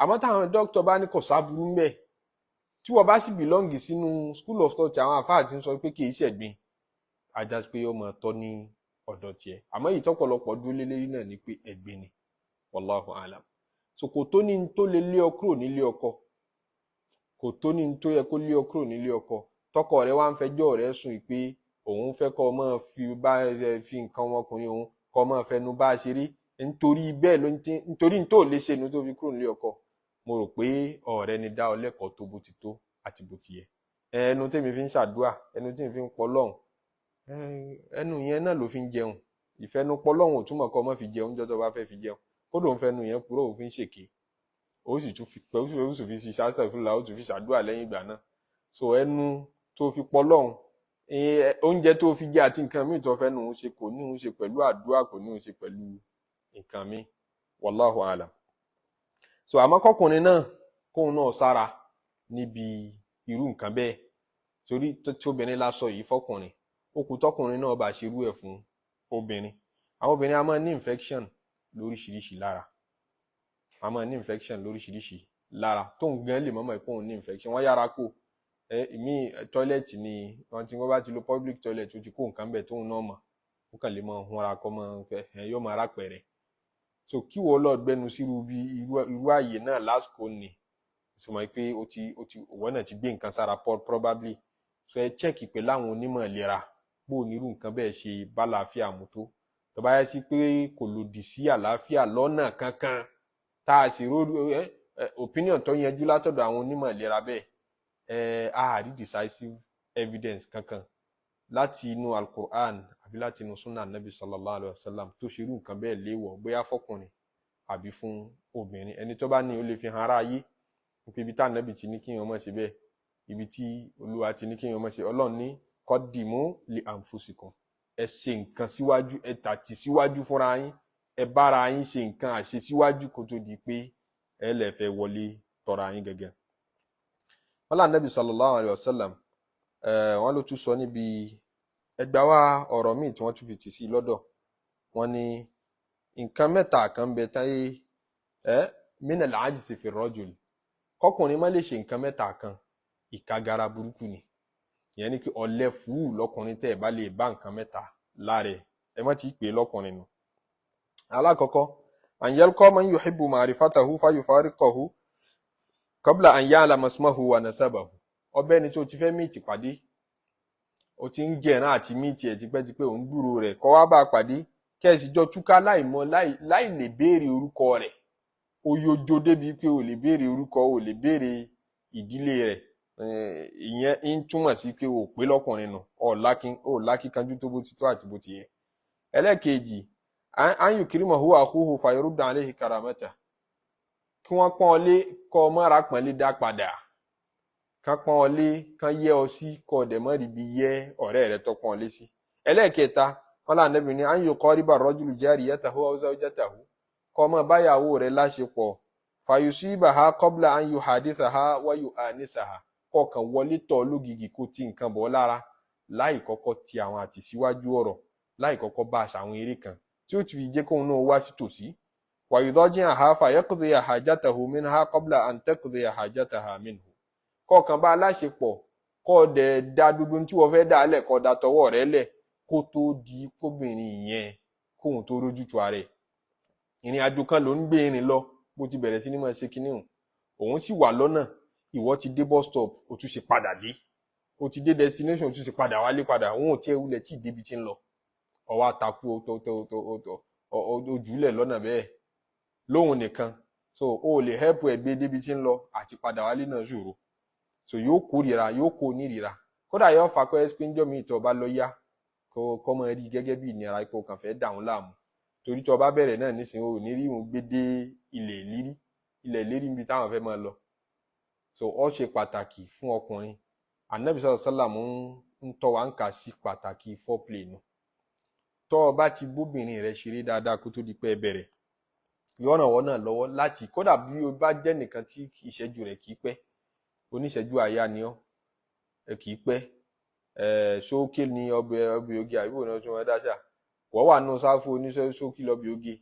Àmọ́ táwọn dókítà bá ní kò sáburú mbẹ́, tí wọ́n bá sì belong sínú school of thought àwọn àfáà tí ń sọ pé kì í ṣẹ̀gbin, ajá pé ó máa tọ́ ní ọ̀dọ̀ tiẹ̀. Àmọ́ èyí tọ́pọ̀lọpọ̀ dúró lé lérí náà ni pé ẹ̀gbin ni, wallahu alam. So kò tó ní tó lè lé ọ kúrò nílé ọkọ, kò tó ní tó yẹ kó lé ọ kúrò nílé ọkọ. Tọkọ rẹ wá ń fẹjọ́ rẹ sùn pé òun fẹ́ kọ́ ọ máa fi bá ẹ fi nǹkan ọmọkùnrin òun kọ́ ọ máa fẹnu bá a ṣeré, nítorí bẹ́ẹ̀ ló ń tí nítorí tó lè ṣe nu tó fi kúrò nílé ọkọ. Mo rò pé ọ̀rẹ́ ni dá ọ lẹ́kọ̀ọ́ tó bó ti tó àti bó ti yẹ. Ẹnu tèmi fi ń ṣàdúà, ẹnu tí mi fi ń pọ lọ́hùn, ẹnu yẹn náà ló fi ń jẹun. Ìfẹnupọ lọ́hùn ò túmọ̀ kọ́ ọ má fi jẹun jọ́ tó bá fẹ́ fi jẹun. Kódò ń fẹnu yẹn kúrò, òun fi ń ṣèké, ó sì tún fi pẹ́, ó sì fi ṣiṣẹ́ fúnra, ó tún fi ṣàdúà lẹ́yìn ìgbà náà. So ẹnu tó fi pọ lọ́hùn, oúnjẹ tó fi jẹ àti nǹkan míì tó fẹ́ nù ún ṣe, kò ní òun ṣe pẹ̀lú àdúrà, kò ní òun ṣe pẹ̀lú nǹkan míì, wallahu alam. So àmọ́ kọkùnrin náà kóun náà sára níbi irú nǹkan bẹ́ẹ̀, torí tí obìnrin la sọ yìí fọkùnrin, ó kù tọkùnrin náà bá ṣerú ẹ̀ fún obìnrin. Àwọn obìnrin a máa ní infection. lóríṣiríṣi lára. Wọ́n máa ní infection lóríṣiríṣi lára tóun gan lè mọ̀mọ́ pé òun ní infection. Wọ́n yára kó ìmí toilet ni wọ́n ti, wọ́n bá ti lo public toilet, ó ti kó nǹkan bẹ̀ tóun náà mọ̀, ó kàn lè mọ hunra kọ́ mọ ẹ, yóò máa rápẹ̀rẹ̀. So kí wọ́n lọ gbẹnu sírú bí irú ààyè náà lásìkò ni sọ ma pé ó ti òwò náà ti gbé nǹkan sára probably. So ẹ check pẹ̀lú àwọn onímọ̀ ìlera bó o nírú nǹkan bẹ́ẹ̀ ṣe bá làáfíà mu tó. Tó bá yẹ sí pé kò lòdì sí àlàáfíà lọ́nà kankan, tá a sì ró ẹ opinion tó yanjú látọ̀dọ̀ àwọn onímọ̀ ìlera bẹ́ẹ̀, a rí decisive evidence kankan láti inú Al-Qur'an àbí láti inú Sunnah Nabi sallallahu alayhi wa sallam tó ṣerú nǹkan bẹ́ẹ̀ léèwọ̀, bóyá fọkùnrin àbí fún obìnrin. Ẹni tó bá ní, ó lè fi hàn ara ayé pé ibi tá Ànábì ti ní kí èèyàn má ṣe bẹ́ẹ̀, ibi tí Olúwa ti ní kí èèyàn má ṣe. Ọlọ́run ní qaddimu li anfusikum, ẹ ṣe nǹkan síwájú, ẹ tàtì síwájú fúnra yín, ẹ bára yín ṣe nǹkan àṣe síwájú kó tó di pé ẹ lè fẹ́ wọlé tọra yín gẹ́gẹ́. Wọn là Ànábì sallallahu alayhi wa sallam, wọn ló tún sọ níbi ẹgbà wa ọ̀rọ̀ míì tí wọ́n tún fi tì sí lọ́dọ̀ wọn ní nǹkan mẹ́ta kan bẹ táyé ẹ minal ajzi fi rajul, kọkùnrin má lè ṣe nǹkan mẹ́ta kan, ìkagara burúkú ni. Ìyẹn ni pé ọ̀lẹ fúù lọkùnrin tẹ́ ẹ bá lè bá nǹkan mẹ́ta lára ẹ, ẹ má ti pè é lọkùnrin nù. Alákọ̀ọ́kọ́, an yalqa man yuhibbu ma'rifatahu fayufariqahu qabla an ya'lama ismahu wa nasabahu. Ọbẹ̀ ni tó ti fẹ́ meet pàdé, o ti ń jẹ̀rán àti meet ẹ̀ tipẹ́tipẹ́, òun gbúrò rẹ̀, kọ́ wá bá a pàdé, kẹ́sì jọ túká láì mọ, láì lè béèrè orúkọ rẹ̀. Ó yọjọ débi pé o lè béèrè orúkọ, o lè béèrè ìdílé rẹ̀. Ìyẹn ń túmọ̀ sí pé o ò pé lọ́kùnrin nù, ò lákíkanjú tó bó ti tó àti bó ti yẹ. Ẹlẹ́ẹ̀kejì, an yukrimahu akhuhu fayarudda alayhi karamata, kí wọ́n pọ́n ọ lé, kọ́ ọ mọ́ra pọ́nlé dá padà, kán pọ́n ọ lé, kán yẹ́ ọ sí, kọ́ ọ dẹ̀ mọ́ ríbi yẹ́ ọ̀rẹ́ rẹ tó pọ́n ọ lé sí. Ẹlẹ́ẹ̀kẹta, wọn là Ànábì ní an yuqariba rajulu jariyatahu aw zawjatahu, kọ́ ọmọ báyàwó rẹ láṣepọ̀, fayusibaha qabla an yuhadithaha wa yu'anisaha, kọkàn wọlé tọ̀ lógìgì, kó tí nǹkan bọ̀ lára láì kọ́kọ́ ti àwọn àtìsíwájú ọ̀rọ̀, láì kọ́kọ́ bá aṣọ àwọn eré kan tí ó ti fi jẹ́ kóun náà wá sí tòsí. Wayudaji'aha fayaqdiya hajatahu minha qabla an taqdiya hajataha minhu, kọkàn bá aláṣepọ̀, kọ́ dẹ̀ da gbogbo tí wọ́n fẹ́ dà á lẹ̀, kọ́ da tọwọ́ rẹ̀ lẹ̀, kó tó di kóbìnrin yẹn kóun tó rójútu ara ẹ̀. Ìrìn àjò kan ló ń gbé irin lọ, bó ti bẹ̀rẹ̀ sí ní máa ṣe kinní hùn, òun sì wà lọ́nà. Ìwọ ti dé bus stop, o tún ṣe padà dé. O ti dé destination, o tún ṣe padà wálé padà. Òun ò tiẹ̀ wulẹ̀ tí ì débi tí ń lọ, ọwọ́ àtakú ojúlẹ̀ lọ́nà bẹ́ẹ̀ lóhun nìkan. So o lè help ẹ̀ gbé débi tí ń lọ, àti padà wálé náà ṣòro. So yóò kórìíra, yóò kó nírìíra, kódà yóò fà kọ́ ẹ́ pé ńjọ́ mi ìtọ́ bá lọ yá, kó mọ rí gẹ́gẹ́ bí ìnira, kó kàn fẹ́ dà wọ́n láàmú, torí tó bá bẹ̀rẹ̀ náà nísìnyí, o ní rí òun gbé dé ilẹ̀ ìlérí, ilẹ̀ ìlérí níbi táwọn fẹ́ máa lọ. So ó ṣe pàtàkì fún ọkùnrin. Anabi sọ̀rọ̀ sálàmù ń tọ́ wa ń kà sí pàtàkì foreplay nù. Tọ́ ọ bá ti bóbìnrin rẹ ṣeré dáadáa kó tó di pé ẹ bẹ̀rẹ̀, yóò ràn wọ́n náà lọ́wọ́ láti, kódà bí o bá jẹ́ nìkan tí ìṣẹ́jú rẹ̀ kì í pẹ́, oníṣẹ́jú àyà ni ọ́, ẹ kì í pẹ́ ẹ ṣókè ní ọbẹ̀ oge, àbí òun náà tún wọn dáṣà wọ́n wà nù sáfù oníṣẹ́ ṣókí lọ́bẹ̀ oge.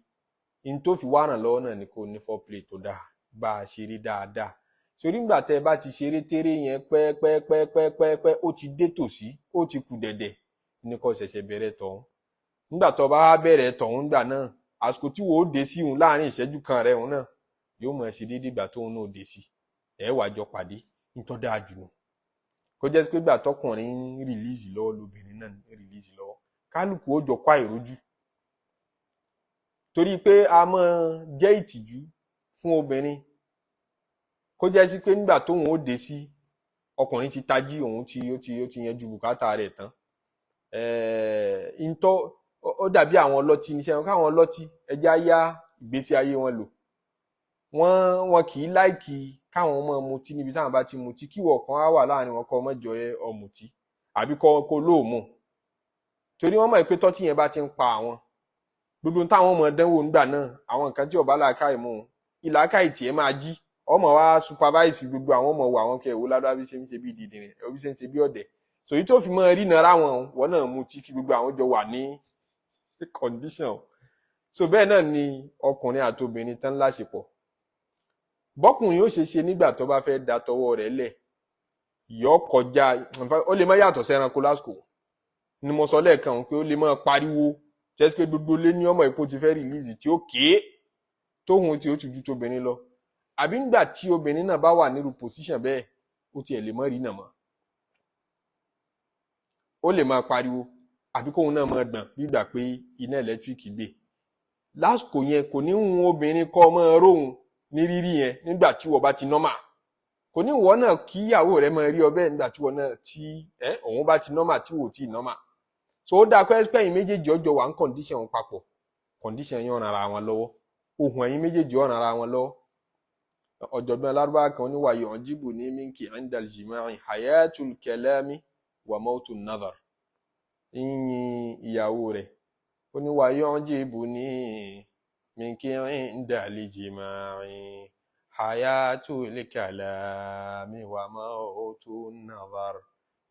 In tó fi wá ràn lọ́wọ́ náà ni kò ní foreplay tó dáa, bá a ṣeré dáadáa, torí ńgbà tẹ́ ẹ bá ti ṣeré téré yẹn pẹ́ẹ́pẹ́ẹ́pẹ́ẹ́pẹ́, ó ti dé tòsí, ó ti kù dẹ̀dẹ̀ ní kó ṣẹ̀ṣẹ̀ bẹ̀rẹ̀ tọ̀hún. Nígbà tó bá wá bẹ̀rẹ̀ tọ̀hún gbà náà, àsìkò tí wò ó dé sí òun láàrin ìṣẹ́jú kan rẹ̀, òun náà yóò mọ̀ ṣe déédéé ìgbà tóun náà dé sí, ẹ̀ wàá jọ pàdé. Nítorí dáa jù nù kó jẹ́ pé ìgbà tọkùnrin ń release lọ́wọ́ lóbìnrin náà ń release lọ́wọ́, kálukú ó jọ kó àìrójú, torí pé a máa jẹ́ ìtìjú fún obìnrin kó jẹ́ sí pé nígbà tóun ó dé sí, ọkùnrin ti tají, òun ti ó ti yanjú bùkátà rẹ̀ tán. Ntọ́ ó dàbí àwọn ọlọ́tí níṣẹ́ wọn, káwọn ọlọ́tí ẹjẹ́ á yá ìgbésí ayé wọn lò. Wọ́n kì í like káwọn ọmọ mutí níbi táwọn bá ti mutí, kíwọ̀ kan á wà láàrin wọn, kọ́ ọmọ jọ ọ̀mùtí àbí kọ́ kó lóòmù, torí wọ́n mọ̀ pé tọ́tí yẹn bá ti ń pa àwọn, gbogbo táwọn ọmọ dánwò ńgbà náà, àwọn nǹkan tí ọba làákàyè mú ìlàkàyè tiẹ̀ máa jí, ọmọ wa supervise gbogbo àwọn ọmọ wo, àwọn kẹ ìwò ládùá bí ṣe ń ṣe bí dìdìrín, bí ṣe ń ṣe bí ọ̀dẹ̀. Sòyí tó fi mọ rí nara wọn, wọn náà mutí kí gbogbo àwọn jọ wà ní condition. So bẹ́ẹ̀ náà ni ọkùnrin àti obìnrin tán láṣepọ̀. Bọ́kùnrin ó ṣe ṣe nígbà tó bá fẹ́ da tọwọ́ rẹ̀ lẹ̀, yọ kọjá, ó lè má yàtọ̀ sí ẹranko lásìkò ni mo sọ lẹ́ẹ̀kan pé ó lè máa pariwo jẹ́ pé gbogbo lé ní ọmọ ìpò ti fẹ́ release tí ó kéé tóhun tí ó ti ju tóbìnrin lọ. Àbí ńgbà tí obìnrin náà bá wà nírú position bẹ́ẹ̀, ó tiẹ̀ lè má rí nà mọ́, ó lè máa pariwo àbí kóun náà máa gbọ̀n gbígbà pé iná ẹ̀lẹ́tíríkì gbé lásìkò yẹn. Kò ní hun obìnrin kọ́ ọmọ róhun ní rírí yẹn nígbà tí wọ́n bá ti normal. Kò ní wọ́n náà kí ìyàwó rẹ̀ máa rí ọ bẹ́ẹ̀ nígbà tí wọ́n náà tí ẹ òun bá ti normal tí wò tí normal. So ó dáa pé ẹ̀yin méjèèjì ọjọ́ wà ń condition wọn papọ̀, condition yẹn ràn ara wọn lọ́wọ́, ohun ẹ̀yin méjèèjì ọ̀ràn ara wọn lọ́wọ́. Ọ̀jọ̀gbọ́n alárúbá kan ní wàyí ọ̀njíbù ní minki indal jima'i hayatul kalami wa mautu nadhar. Yíyin ìyàwó rẹ̀, ó ní wàyí ọ̀njíbù ní minki indal jima'i hayatul kalami wa mautu nadhar.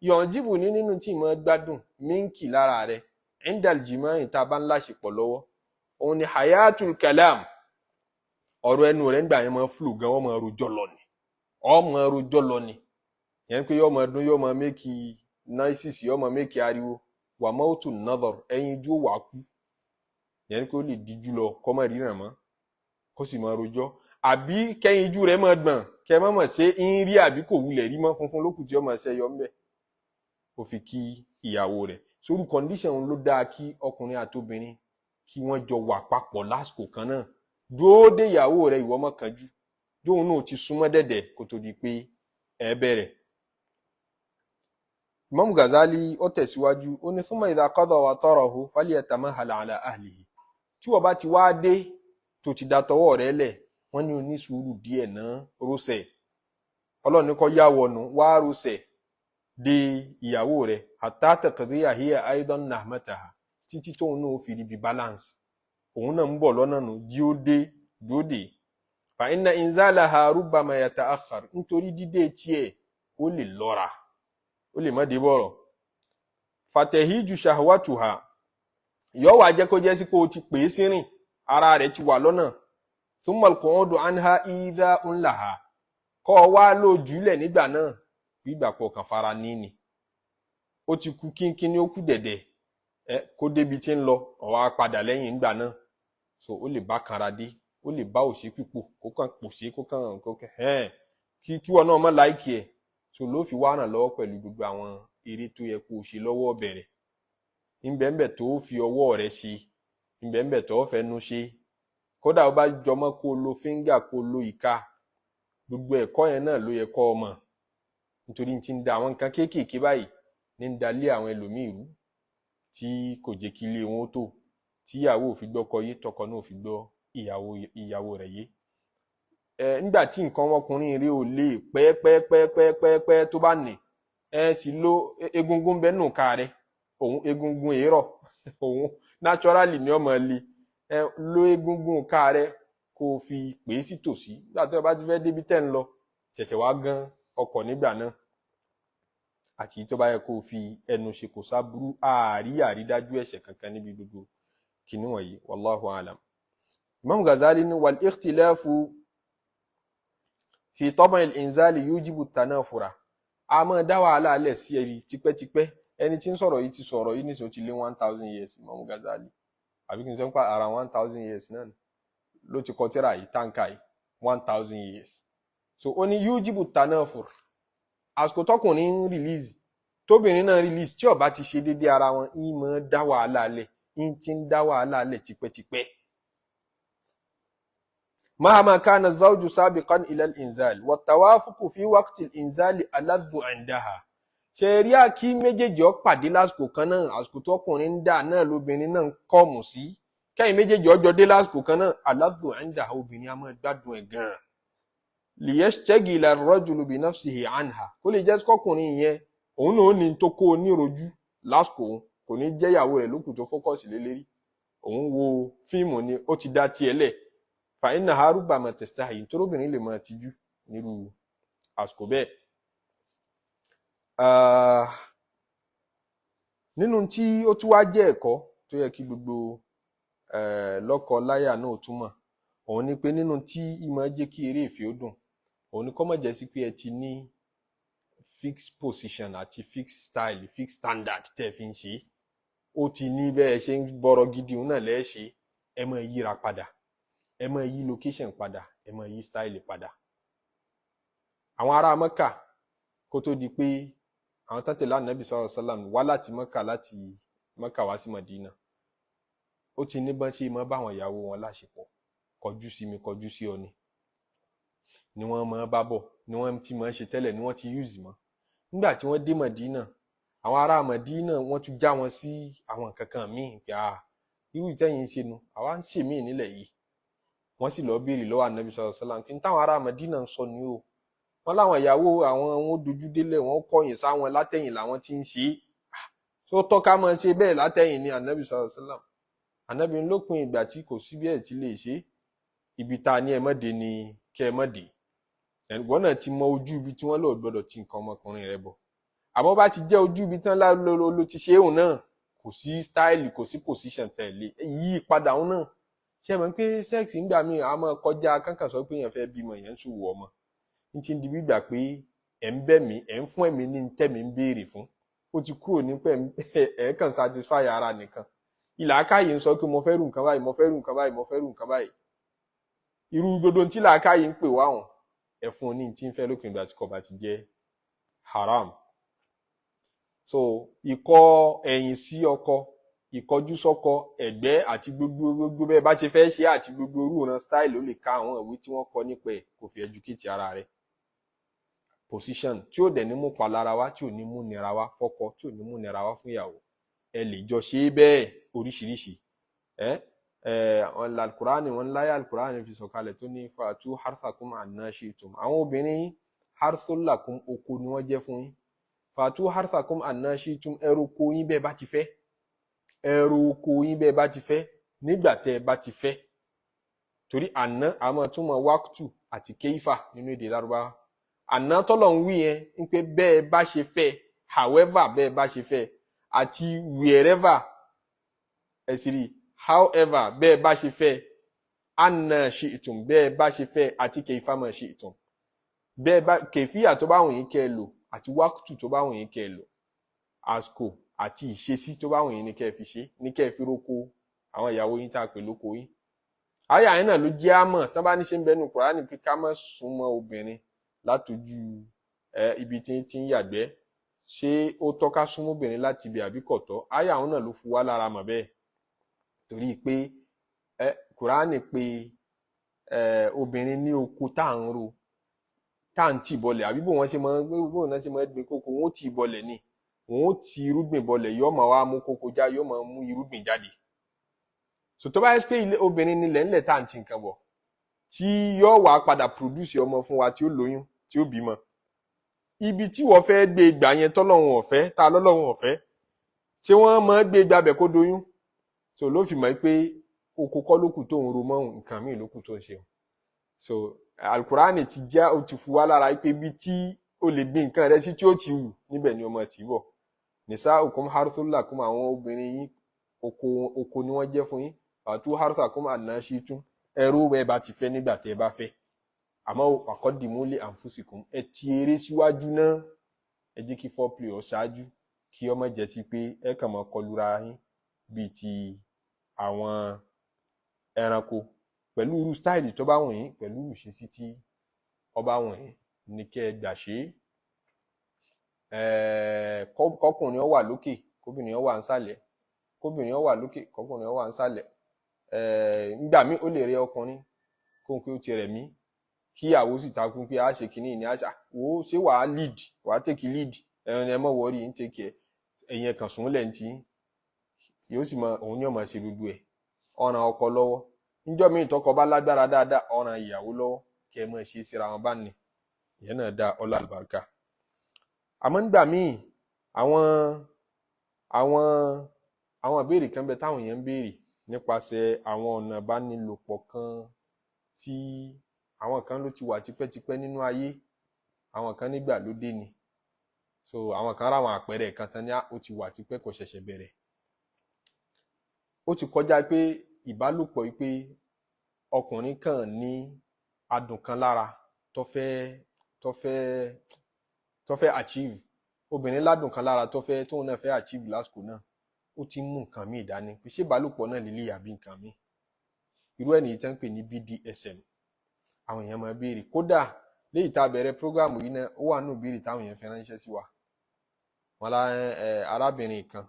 Yọ̀njíbù ní nínú tí mo gbádùn minki lára rẹ̀ indal jima'i, tá a bá ń láṣepọ̀ lọ́wọ́, òun ni hayatul kalam, ọ̀rọ̀ ẹnu rẹ̀ ńgbà yẹn máa flu gan, wọ́n máa rojọ́ lọ ni, ọ máa rojọ́ lọ ni. Yẹn pé yóò máa dún, yóò máa make noises, yóò máa make ariwo. Wà mautu nadhar, ẹyin ojú wà kú. Yẹn pé ó lè díjú lọ kọ́ máa ríran mọ́, kó sì máa rojọ́, àbí kẹ́yìn ijú rẹ̀ máa gbọ̀n, kẹ́ má mọ̀ ṣé ń rí àbí kò wulẹ̀ rí mọ́, funfun lókùn tí ó máa ṣe yọ ńbẹ̀. Ó fi kí ìyàwó rẹ̀ sórí condition ló dáa kí ọkùnrin àtobìnrin kí wọ́n jọ wà papọ̀ lásìkò kan náà. Dúró dé ìyàwó rẹ̀, ìwọ má kánjú, jóun náà ti súnmọ́ dẹ̀dẹ̀ kó tó di pé ẹ bẹ̀rẹ̀. Imam Ghazali ó tẹ̀síwájú, ó ní thumma idha qada watarahu falyatamahhal ala ahlihi. Tí wọ́n bá ti wá dé tó ti da tọwọ́ rẹ̀ lẹ̀, wọ́n ní onísùúrù díẹ̀ náà, rọ́ṣẹ̀ Ọlọ́run ní kó yá wọnú wá, rọ́ṣẹ̀ de ìyàwó rẹ̀, hatta taqdiya hiya aidan nahmataha, títí tóun náà fi rí bí balance, òun náà ń bọ̀ lọ́nà nù jí ó dé dóde. Fa inna inzalaha rubbama yata'akhkhar, nítorí dídé tiẹ̀ ó lè lọ́ra, ó lè má dé bọ̀rọ̀. Fatahiju shahwatuha, yóò wá jẹ́ kó jẹ́ sí pé o ti pè é sírìn, ara rẹ̀ ti wà lọ́nà. Thumma al-qu'udu anha idha'un laha, kọ́ ọ wá lójúlẹ̀ nígbà náà, gbígbà pọ̀ kàn fara níní, ó ti kú kínkínní, ó kú dẹ̀dẹ̀ ẹ kó débi tí ń lọ, ó wá padà lẹ́yìn nígbà náà. So ó lè bá kanra dé, ó lè bá òṣè pípò, kó kàn pòṣé, kó kàn kó kàn ẹn kí wọn náà má like ẹ̀. So ló fi wá ràn lọ́wọ́ pẹ̀lú gbogbo àwọn eré tó yẹ kó o ṣe lọ́wọ́ bẹ̀rẹ̀ ńbẹ̀ńbẹ̀, tó fi ọwọ́ rẹ̀ ṣe ńbẹ̀ńbẹ̀, tó fẹnu ṣe, kódà ó bá jọmọ́ kó o lo finger, kó o lo ìka, gbogbo ẹ̀kọ́ yẹn náà ló yẹ kó o mọ̀, nítorí ti ń da àwọn nǹkan kéékèèké báyìí ní ń dalé àwọn ẹlòmíì rú, tí kò jẹ́ kí ilé wọn ó tò, tíyàwó ò fi gbọ́kọ yé, tọkọ náà ò fi gbọ́ ìyàwó rẹ̀ yé. Ẹ nígbà tí nǹkan ọmọkùnrin rẹ̀ ò lè pẹ́ pẹ́ pẹ́ pẹ́ pẹ́ pẹ́ tó bá nì ẹ sì lo egungun bẹ́ẹ̀ nù ká rẹ̀, òun egungun èrò òun naturally ni ọmọ le ẹ lo egungun ká rẹ̀ kó o fi pè é sí tòsí. Nígbà tí o bá ti fẹ́ débi tẹ́ ń lọ, ṣẹ̀ṣẹ̀ wá gan ọkọ̀ nígbà náà, àti tó bá yẹ kó o fi ẹnu ṣe, kò sábúrú, àárí àrídájú ẹ̀ṣẹ̀ kankan níbi gbogbo kìnnì wọ̀nyí. Wallahu alam. Imam Ghazali ní wal ikhtilafu fi tab'i al-inzali yujibu tanafura, a máa dá wàhálà lẹ̀ sí ẹ̀rí tipẹ́tipẹ́. Ẹni tí ń sọ̀rọ̀ yìí ti sọ̀rọ̀ yìí nísìnyí, ó ti lé 1,000 years. Imam Ghazali, àbí kí n sọ pé ara 1,000 years náà ló ti kọ tírà yìí táǹkà yìí, 1,000 years. So ó ní yujibu tanafur, àsìkò tọkùnrin ń release, tóbìnrin náà release, tí ó bá ti ṣe déédéé ara wọn, ń máa dá wàhálà lẹ̀, ń ti ń dá wàhálà lẹ̀ tipẹ́tipẹ́. مهما كان الزوج سابقا إلى الإنزال والتوافق في وقت الإنزال ألذ عندها. Ṣe rí à kí méjèèjì ó pàdé lásìkò kan náà, àsìkò tọkùnrin ń dà náà lóbìnrin náà ń kọ́ọ̀mù sí, kẹ́yìn méjèèjì ó jọ dé lásìkò kan náà, ألذ عندها, obìnrin á máa gbádùn ẹ̀ gan-an. ليشتغل الرجل بنفسه عنها, kó lè jẹ́ kọkùnrin yẹn òun náà ó ní tó kó o nírojú lásìkò, òun kò ní jẹ́ ìyàwó rẹ̀ lókùn tó focus lé lérí, òun wo fíìmù ni ó ti dá tiẹ̀ lẹ̀. فإنها ربما تستحي, nítorí obìnrin lè máa tijú nírú àsìkò bẹ́ẹ̀. Nínú tí ó tún wá jẹ́ ẹ̀kọ́ tó yẹ kí gbogbo Lọ́kọ láyà náà túmọ̀ òun ni pé nínú tí ìmọ̀ jẹ́ kí eré ìfẹ́ ó dùn, òun ni kó má jẹ́ sí pé ẹ ti ní fixed position àti fixed style, fixed standard tẹ́ ẹ fi ń ṣe. Ó ti ní bẹ́ẹ̀ ṣe ń bọ̀rọ̀ gidi òun náà lẹ́ẹ̀ ṣe. Ẹ máa yíra padà, ẹ máa yí location padà, ẹ máa yí style padà. Àwọn ará Mẹ́kà, kó tó di pé àwọn tán tẹ̀lé Ànábì sallallahu alaihi wasallam wá láti Mẹ́kà wá sí Mọ̀dínà, ó ti ní bọ́n ṣe máa báwọn ìyàwó wọn láṣepọ̀. Kọjú sí mi, kọjú sí ọ ni wọ́n máa bá bọ̀, ni wọ́n ti máa ṣe tẹ́lẹ̀, ni wọ́n ti use mọ́. Nígbà tí wọ́n dé Mọ̀dínà, àwọn ará Mọ̀dínà, wọ́n tún já wọn sí àwọn nǹkan kan míì pé ah, irú ìtẹ́yìn ṣe nu, àwa ń ṣe míì nílẹ̀ yìí. Wọ́n sì lọ́ọ́ béèrè lọ́wọ́ Ànábì sallallahu alaihi wasallam kí n táwọn ará Mọ̀dínà ń sọ ni o. Wọ́n láwọn ìyàwó àwọn, wọn dojú délẹ̀, wọ́n kọ̀yìn sáwọn, látẹ̀yìn làwọn ti ń ṣe é. Tó tọ́ka máa ṣe bẹ́ẹ̀ látẹ̀yìn ni? Ànábì sallallahu alaihi wasallam, Ànábì ń lópin ìgbà tí kò sí bí ẹ̀ ti lè ṣe, ibi tá a ní ẹ má dé ni kẹ́ ẹ má dé. Ẹ̀gbọ́n náà ti mọ ojú ibi tí wọ́n lò gbọ́dọ̀ ti nǹkan ọmọkùnrin rẹ bọ̀. Àmọ́ bá ti jẹ́ ojú ibi tán ló ti ṣe òun náà, kò sí style, kò sí position tẹ̀lé yí padà òun náà. Ṣe mọ̀ pé sex ńgbà míì a máa kọjá kánkàn sọ pé èèyàn fẹ́ bímọ, èèyàn ń ṣòwò ọmọ, ní ti ń di gbígbà pé ẹ̀ ń bẹ̀ mí, ẹ̀ ń fún ẹ̀mí ní tẹ̀mí ń béèrè fún. Ó ti kúrò ní pé ẹ̀ kàn satisfy ara nìkan. Ìlàákàyè ń sọ pé mo fẹ́ rú nǹkan báyìí, mo fẹ́ rú nǹkan báyìí, mo fẹ́ rú nǹkan báyìí. Irú gbogbo tí làákàyè ń pè wá hàn, ẹ fún un ní tí ń fẹ́ lópin ìgbà tí kò bá ti jẹ́ haram. So ìkọ ẹ̀yìn sí ọkọ, ìkọjú sọ́kọ, ẹ̀gbẹ́ àti gbogbo gbogbo bẹ́ẹ̀ bá ṣe fẹ́ ṣe àti gbogbo irú ìran style, ó lè ka àwọn ìwé tí wọ́n kọ nípa ẹ̀, kò fi educate ara rẹ̀. Position tí ó dẹ̀ ní mú palára wá, tí ò ní mú nira wá fọ́kọ, tí ò ní mú nira wá fún ìyàwó, ẹ lè jọ ṣe é bẹ́ẹ̀ oríṣiríṣi. Ẹ ẹ alukurani wọn láyé, alukurani fi sọ̀kalẹ̀ tó ní fa'tu harthakum anna shi'tum. Àwọn obìnrin, harthul lakum, oko ni wọ́n jẹ́ fún yín. Fa'tu harthakum anna shi'tum, ẹ roko yín bẹ́ẹ̀ bá ti fẹ́, ẹ roko yín bẹ́ẹ̀ bá ti fẹ́, nígbà tẹ́ ẹ bá ti fẹ́. Torí àná àmọ́ túmọ̀ wákùtù àti kéífà nínú èdè Lárúbáwá. Àná tọ́lọ̀ ń wí yẹn ń pé bẹ́ẹ̀ bá ṣe fẹ́, however bẹ́ẹ̀ bá ṣe fẹ́, àti wherever, ẹ sì rí however bẹ́ẹ̀ bá ṣe fẹ́, anna shi'tum, bẹ́ẹ̀ bá ṣe fẹ́, àti kayfa ma shi'tum, bẹ́ẹ̀ bá kẹfíà tó bá wùn yín kẹ́ ẹ lò, àti wákùtù tó bá wùn yín kẹ́ ẹ lò, àsìkò àti ìṣesí tó bá wùn yín ní kẹ́ ẹ fi ṣe, ní kẹ́ ẹ fi róko àwọn ìyàwó yín tá a pè lóko yín. Àyà yẹn náà ló jẹ́ àmọ̀ tán bá ní ṣe ń bẹnu Kùránì pé ká má súnmọ́ obìnrin látọjú ẹ ibi tí tí ń yàgbẹ́. Ṣé ó tọ́ ká súnmọ́ obìnrin láti ibi àbí kò tọ́? Àyà àwọn náà ló fi wá lára mọ̀ bẹ́ẹ̀, torí pé ẹ Kùránì pé ẹ obìnrin ní oko tá à ń ro, tá à ń tì bọlẹ̀, àbí bó wọ́n ṣe máa bó wọ́n ṣe máa gbin kókó, wọ́n ó tì bọlẹ̀ ni, wọ́n ó ti irúgbìn bọlẹ̀, yóò máa wá mú kókó já, yóò máa mú irúgbìn jáde. So tó bá yẹ pé ilé obìnrin nílẹ̀ ńlẹ̀ tá à ń ti nǹkan bọ̀, tí yóò wá padà produce ọmọ fún wa, tí ó lóyún, tí ó bímọ, ibi tí wọ́n fẹ́ gbé ìgbà yẹn tọ́lọ́run ọ̀fẹ́ tá lọ́lọ́run ọ̀fẹ́, ṣé wọ́n máa gbé gbàbẹ̀ kó doyún? So ló fi mọ̀ pé oko kọ́ ló kù tó ń ro mọ́, nǹkan míì ló kù tó ń ṣe. So Alukurani ti jẹ́, ó ti fu wá lára pé ibi tí o lè gbin nǹkan rẹ sí tí ó ti wù, níbẹ̀ ni ọmọ tì í bọ̀. Nisa'ukum harthul lakum, àwọn obìnrin yín, oko oko ni wọ́n jẹ́ fún yín. Fa'tu harthakum anna shi'tum, ẹrú ẹ bá ti fẹ́ nígbà tẹ́ ẹ bá fẹ́. Àmọ́ waqaddimu li anfusikum, ẹ ti eré síwájú náà, ẹ jẹ́ kí foreplay ó ṣáájú, kí ọmọ jẹ́ sí pé ẹ kàn máa kọlura yín bíi ti àwọn ẹranko. Pẹ̀lú irú style tó bá wùn yín, pẹ̀lú irú ìṣesí tí ó bá wùn yín ní kẹ́ ẹ gbà ṣe é. Kọkùnrin ó wà lókè, kóbìnrin ó wà nísàlẹ̀, kóbìnrin ó wà lókè, kọkùnrin ó wà nísàlẹ̀. Nígbà míì, ó lè rẹ ọkùnrin kó n pé ó ti rẹ̀ mí, kí ìyàwó sì takú pé a ṣe kínní ní àṣà wo, ṣé wàá lead, wàá take lead, ẹ̀rọ ẹ mọ̀ wọ́ọ́rì ń take ẹ̀, ẹ̀yìn ẹ̀kan sùn lẹ̀ ń tí yóò sì mọ òun ní ọmọ ṣe gbogbo ẹ̀, ọ̀ràn ọkọ lọ́wọ́. Níjọ́ míì tọkọ bá lágbára dáadáa, ọ̀ràn ìyàwó lọ́wọ́, kẹ́ ẹ mọ̀ ṣe síra wọn bá ní ìyẹn náà dá ọlá àlùbáríkà. Àmọ́ nígbà míì, àwọn ìbéèrè kan bẹ táwọn èèyàn ń béèrè nípasẹ̀ àwọn ọ̀nà ìbánilòpọ̀ kan tí àwọn kan ló ti wà tipẹ́tipẹ́ nínú ayé, àwọn kan nígbà ló dé ni. So àwọn kan ráwọn àpẹẹrẹ kan tán ní ó ti wà tipẹ́, kò ṣẹ̀ṣẹ̀ bẹ̀rẹ̀, ó ti kọjá pé ìbálòpọ̀ yìí pé ọkùnrin kan ní adùn kan lára tó fẹ́ tó fẹ́ achieve, obìnrin ládùn kan lára tó fẹ́ tóun náà fẹ́ achieve lásìkò náà, ó ti ń mú nǹkan míì dání pé ṣé ìbálòpọ̀ náà lè lè àbí nǹkan míì. Irú ẹ̀ nìyí tán ń pè ní BDSM. Àwọn èèyàn máa béèrè, kódà léyìí tá a bẹ̀rẹ̀ program yìí náà, ó wà nínú ìbéèrè táwọn èèyàn fi ránṣẹ́ sí wa. Wọn lá ẹ arábìnrin kan,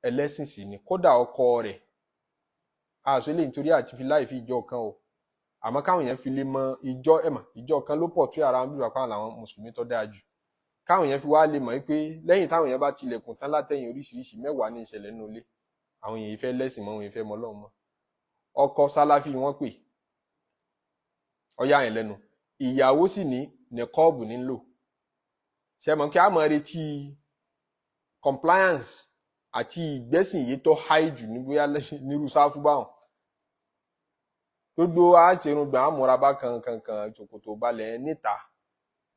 ẹlẹ́sìn sì ni, kódà ọkọ rẹ̀ àṣọ eléyìí nítorí àti fi láì fi ìjọ kan o, àmọ́ káwọn èèyàn fi lè mọ ìjọ ẹ̀ mọ̀ ìjọ kan ló pọ̀ tó ara wọn bí wàá làwọn mùsùlùmí tó dáa jù, káwọn èèyàn fi wá lè mọ̀ pé lẹ́yìn táwọn èèyàn bá tilẹ̀kùn tán látẹ̀yìn, oríṣiríṣi mẹ́wàá ní ìṣẹ̀lẹ̀ nínú ilé. Àwọn èèyàn ìfẹ́ lẹ́sìn mọ́, wọn ìfẹ́ mọ́ Ọlọ́run mọ́. Ọkọ sálàfí wọ́n pè ọyá yẹn lẹ́nu, ìyàwó sì ní nìkọ́ọ̀bù nílò. Ṣe mọ̀ kí a máa retí compliance àti ìgbẹ́sìn yìí tó high jù ní bóyá nírú sáfù báwọn gbogbo àṣerùngbà àmúra bá kankankan, ṣòkòtò balẹ̀ níta.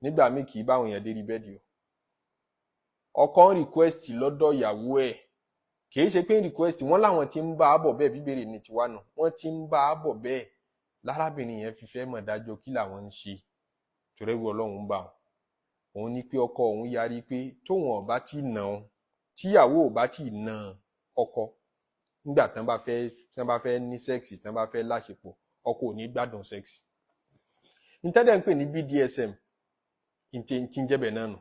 Nígbà míì kì í báwọn èèyàn dérí bed o. Ọkọ ń request lọ́dọ̀ ìyàwó ẹ̀, kì í ṣe pé ń request, wọ́n láwọn ti ń bá a bọ̀ bẹ́ẹ̀. Bíbèrè ní tiwa nù, wọ́n ti ń bá a bọ̀ bẹ́ẹ̀. Lárábìnrin yẹn fi fẹ́ mọ̀ dájọ́ kí làwọn ń ṣe, torẹ́rù Ọlọ́run ń bà wọ́n. Òun ní pé ọkọ òun yarí pé tóun ọba tí nà ọ́, tíyàwó ò bá tí nà ọkọ nígbà tán bá fẹ́ ní sex, tán bá fẹ́ láṣepọ̀, ọkọ ò ní gbádùn sex. Ntẹ́dẹ̀ ń pè ní BDSM ntí ń jẹ́bẹ̀ náà nù.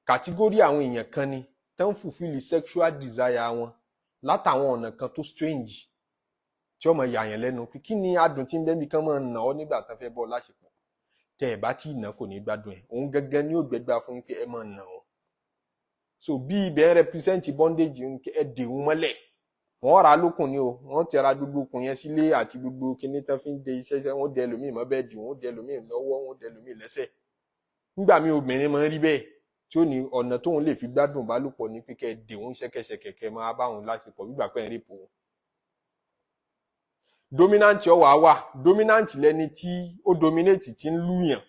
Category àwọn èèyàn kan ni tán fulfill sexual desire wọn látàwọn ọ̀nà kan tó strange, tí ó máa yà yàn lẹ́nu pé kí ni adùn tí ń bẹ́ẹ̀ bí kán máa nà ọ́ nígbà tán fẹ́ bọ́ láṣepọ̀. Tẹ́ ẹ̀ bá tí ì nà, kò ní gbádùn ẹ̀. Òun gangan ni ó gbẹgbà fún pé ẹ máa nà ọ́. So bí ibẹ̀ represent bondage, ẹ dè wọ́n mọ́lẹ̀, wọ́n rà á lókun ni o, wọ́n tẹra gbogbo okùn yẹn sílé àti gbogbo kinní tán fi ń de iṣẹ́ iṣẹ́. Wọ́n dẹ ẹlòmíì mọ́ bed, wọ́n dẹ ẹlòmíì lọ́wọ́, wọ́n dẹ ẹlòmíì lẹ́sẹ̀. Nígbà míì obìnrin máa ń rí bẹ́ẹ̀, tí ó ní ọ̀nà tóun lè fi gbádùn ìbálòpọ̀ ní pé kẹ́ ẹ dè wọ́n ṣẹ́kẹ́ṣẹkẹ̀, kẹ́ ẹ máa bá òun láṣepọ̀ gbígbà pẹ́ ń rape òun. Dominant ọwà wà, dominant lẹni tí ó dominate, tí ń lùyàn.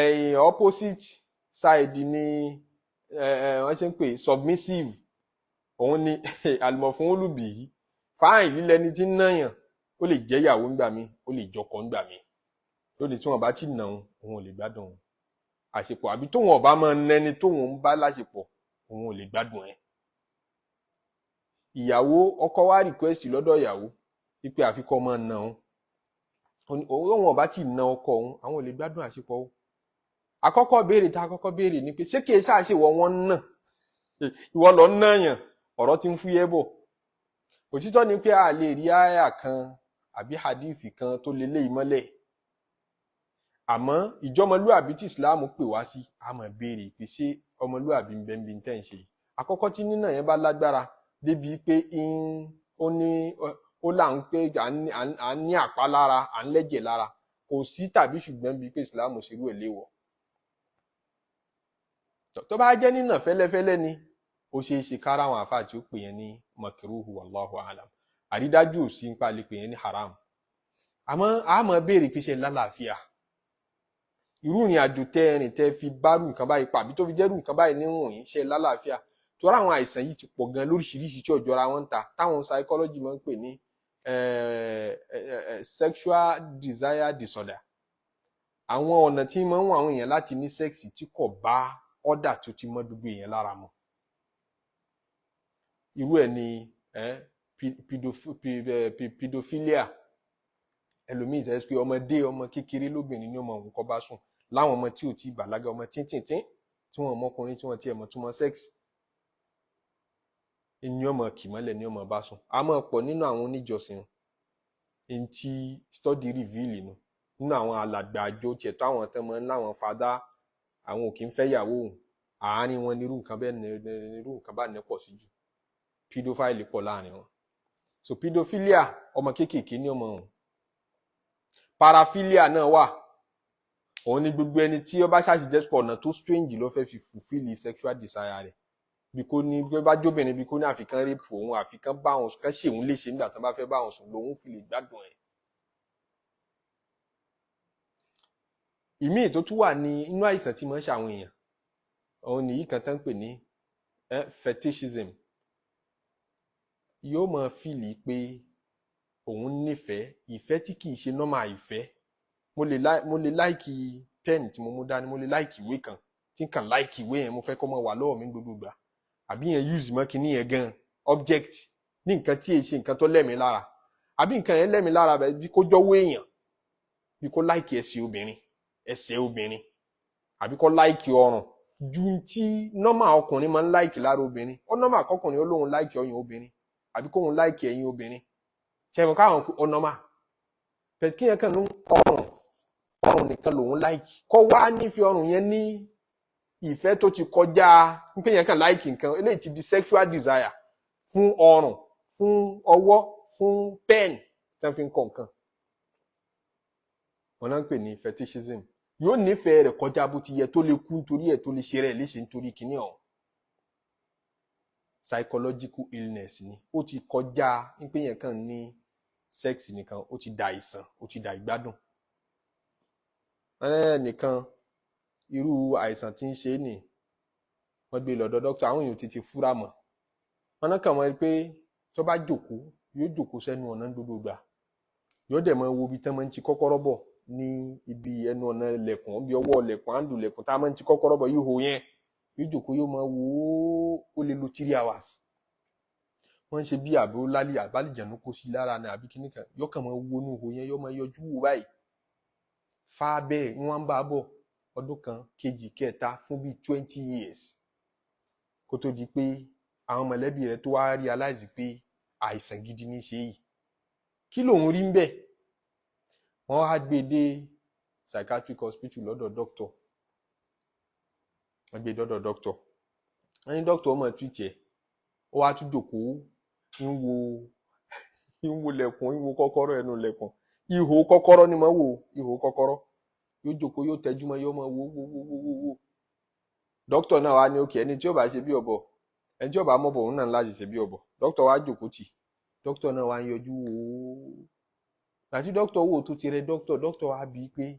Ẹ̀yìn opposite side ni wọ́n ṣe ń pè submissive, òun ni àlùmọ̀ fún olùbí yìí fáìn lílẹni tí ń náyàn. Ó lè jẹ́ ìyàwó ńgbà mí, ó lè jọkọ ńgbà mí. Lónìí tí wọ́n bá ti nà òun, òun ò lè gbádùn àṣepọ̀, àbí tóun ọba máa nẹni tóun ń bá láṣepọ̀, òun ò lè gbádùn ẹ̀. Ìyàwó, ọkọ wa request lọ́dọ̀ ìyàwó wípé àfikọ́ máa nà òun, òun ọba tí ì na ọkọ òun, àwọn ò lè gbádùn àṣepọ̀ o. Àkọ́kọ́ béèrè tá a kọ́kọ́ béèrè ni pé ṣé kìí ṣàṣewọ wọn ń nà, ìwọ lọ ń nàyàn? Ọ̀rọ̀ tí ń fúyẹ́ bọ̀. Òtítọ́ ni pé a lè rí àyà kan àbí hadith kan tó lè lé ìmọ́lẹ̀, àmọ́ ìjọmọlúàbí tí Islam pè wá sí, a máa béèrè pé ṣé ọmọlúàbí ń bẹ ń bí tẹ́ ń ṣe yìí? Àkọ́kọ́, tí nínà yẹn bá lágbára débi pé ó ní ó là ń pé à ń ní àpá lára, à ń lẹ́jẹ̀ lára, kò sí tàbí ṣùgbọ́n bíi pé Islam ṣerú ẹ̀ léwọ̀. Tó bá jẹ́ nínà fẹ́lẹ́fẹ́lẹ́ ni, ó ṣeé ṣe kára àwọn àfáà tí ó pè yẹn ní makruhu, wallahu alam. Àrídájú ò sí nípa lè pè yẹn ní haram, àmọ́ a máa béèrè pé ṣe lálàáfíà irú ìrìn àjò tẹ ẹrìn tẹ fi bárù nǹkan báyìí pa, àbí tó fi jẹ́rù nǹkan báyìí níwọ̀n yìí, ṣe lálàáfíà? Torí àwọn àìsàn yìí ti pọ̀ gan lóríṣiríṣi tí ọjọ́ra wọn ń ta, táwọn psychology máa ń pè ní sexual desire disorder. Àwọn ọ̀nà tí máa ń wọ àwọn èèyàn láti ní sex tí kò bá ọ̀dà tó ti mọ́ gbogbo èèyàn lára mu. Irú ẹ̀ ni pedophilia. Ẹlòmíì tẹ́ pé ọmọdé, ọmọ kékeré lóbìnrin ní ọmọ òun kọ́ bá sùn, láwọn ọmọ tí ò tí ì bàlágà, ọmọ tíntìntín tí wọn ọmọkùnrin tí wọn tiẹ̀ mọ̀ túmọ̀ sex ní, ọmọ kìmọ́lẹ̀ ní ọmọ bá sùn. A máa pọ̀ nínú àwọn oníjọsìn ntí study reveal nù nínú àwọn alàgbà àjọ tiẹ̀ tó àwọn tán máa ń láwọn fada, àwọn ò kí ń fẹ́ yàwó òun. Àárín wọn nírú nǹkan bẹ́ẹ̀, nírú nǹkan bá ní pọ̀ sí jù. Pedophile pọ̀ láàrin wọn. So pedophilia, ọmọ kéékèèké ní ọmọ òun. Paraphilia náà wà, òun ni gbogbo ẹni tí ó bá ṣàṣìjẹ́ pọ̀ ọ̀nà tó strange ló fẹ́ fi fulfill sexual desire rẹ̀, bí kò ní bí ó bá jóbìnrin, bí kò ní àfikán rape òun, àfikán bá òun kán ṣe òun léṣe nígbà tán bá fẹ́ bá òun sùn lòun fi lè gbádùn ẹ̀. Ìmíì tó tún wà ní inú àìsàn tí máa ń ṣe àwọn èèyàn, òun nìyí kan tán ń pè ní fetishism. Yóò máa feel pé òun nífẹ̀ẹ́ ìfẹ́ tí kìí ṣe normal ìfẹ́. Mo lè like pen tí mo mú dání, mo lè like ìwé kan tí n kàn like ìwé yẹn, mo fẹ́ kó máa wà lọ́wọ́ mi gbogbo ìgbà, àbí yẹn use mọ́ kinní yẹn gan, object ní nǹkan tí èyí ṣe nǹkan tó lẹ́mìí lára, àbí nǹkan yẹn lẹ́mìí lára bẹ́ẹ̀, bí kó jọ́wọ́ èèyàn, bí kó like ẹsẹ̀ obìnrin, ẹsẹ̀ obìnrin, àbí kó like ọrùn ju tí normal ọkùnrin máa ń like lára obìnrin. Ó normal kọkùnrin ó lóun like ọyàn obìnrin, àbí kóun like ẹ̀yìn obìnrin, ṣẹ̀fọ̀n káwọn ó normal pẹ̀lú kí yẹn kàn ní ọrùn, ọrùn nìkan lòun like, kó wá nífẹ̀ẹ́ ọrùn yẹn ní ìfẹ́ tó ti kọjá pé yẹn kàn like nǹkan. Eléyìí ti di sexual desire fún ọrùn, fún ọwọ́, fún pen tí wọ́n fi ń kọ nǹkan. Wọn náà ń pè ní fetishism. Yóò nífẹ̀ẹ́ rẹ̀ kọjá bó ti yẹ, tó lè kú nítorí ẹ̀, tó lè ṣe rẹ̀ léṣe nítorí kíní ọ̀hún. Psychological illness ni. Ó ti kọjá pé yẹn kàn ní sex nìkan, ó ti da àìsàn, ó ti da ìgbádùn nìkan. Irú àìsàn tí ń ṣe é nì, wọ́n gbé lọ́dọ̀ dókítà, àwọn èèyàn tètè fúra mọ̀. Wọn náà kàn mọ́ pé tó bá jòkó, yóò jòkó sẹ́nu ọ̀nà gbogbo ìgbà, yóò dẹ̀ máa wo ibi tán máa ń ti kọ́kọ́rọ́ bọ̀ ní ibi ẹnu ọ̀nà ilẹ̀kùn, ibi ọwọ́ ilẹ̀kùn, handle ilẹ̀kùn tá a máa ń ti kọ́kọ́rọ́ bọ̀, ihò yẹn, yóò jòkó, yóò máa wò ó. Ó lè lo 3 hours. Wọ́n ń ṣe bí àbí ó lálẹ́ àbálìjẹ̀nu kó sí lára ní àbí kíní kan, yóò kàn máa wo inú ihò yẹn, yóò máa yọjú wò báyìí fá. Bẹ́ẹ̀ wọ́n ń bá a bọ̀ ọdún kan, kejì, kẹta, fún bíi 20 years, kó tó di pé àwọn mọ̀lẹ́bí rẹ̀ tó wá realize pé àìsàn gidi ní í ṣe yìí. Kí lòun rí ń bẹ̀? Wọ́n á gbé e dé psychiatric hospital lọ́dọ̀ doctor. Wọ́n gbé e dọ́dọ̀ doctor, wọ́n ní doctor ọmọ treat ẹ̀. Ó wá tún jòkóó, ń wo lẹ̀kùn, ń wo kọ́kọ́rọ́ ẹnu lẹ̀kùn, ihò kọ́kọ́rọ́ ni mo wò, ihò kọ́kọ́rọ́. Yóò jókòó, yóò tẹjú mọ́, yóò máa wo wo wo wo wo wo. Dókítà náà wá ní òkè, ẹni tí ó bá ṣe bí ọ̀bọ, ẹni tí ó bá mọ̀ bọ̀, òun náà láti ṣe bí ọ̀bọ. Dókítà wá jókòó tì, dókítà náà wá ń yọjú wò ó. Àti dókítà wò tó ti rẹ dókítà, dókítà wá bí pé,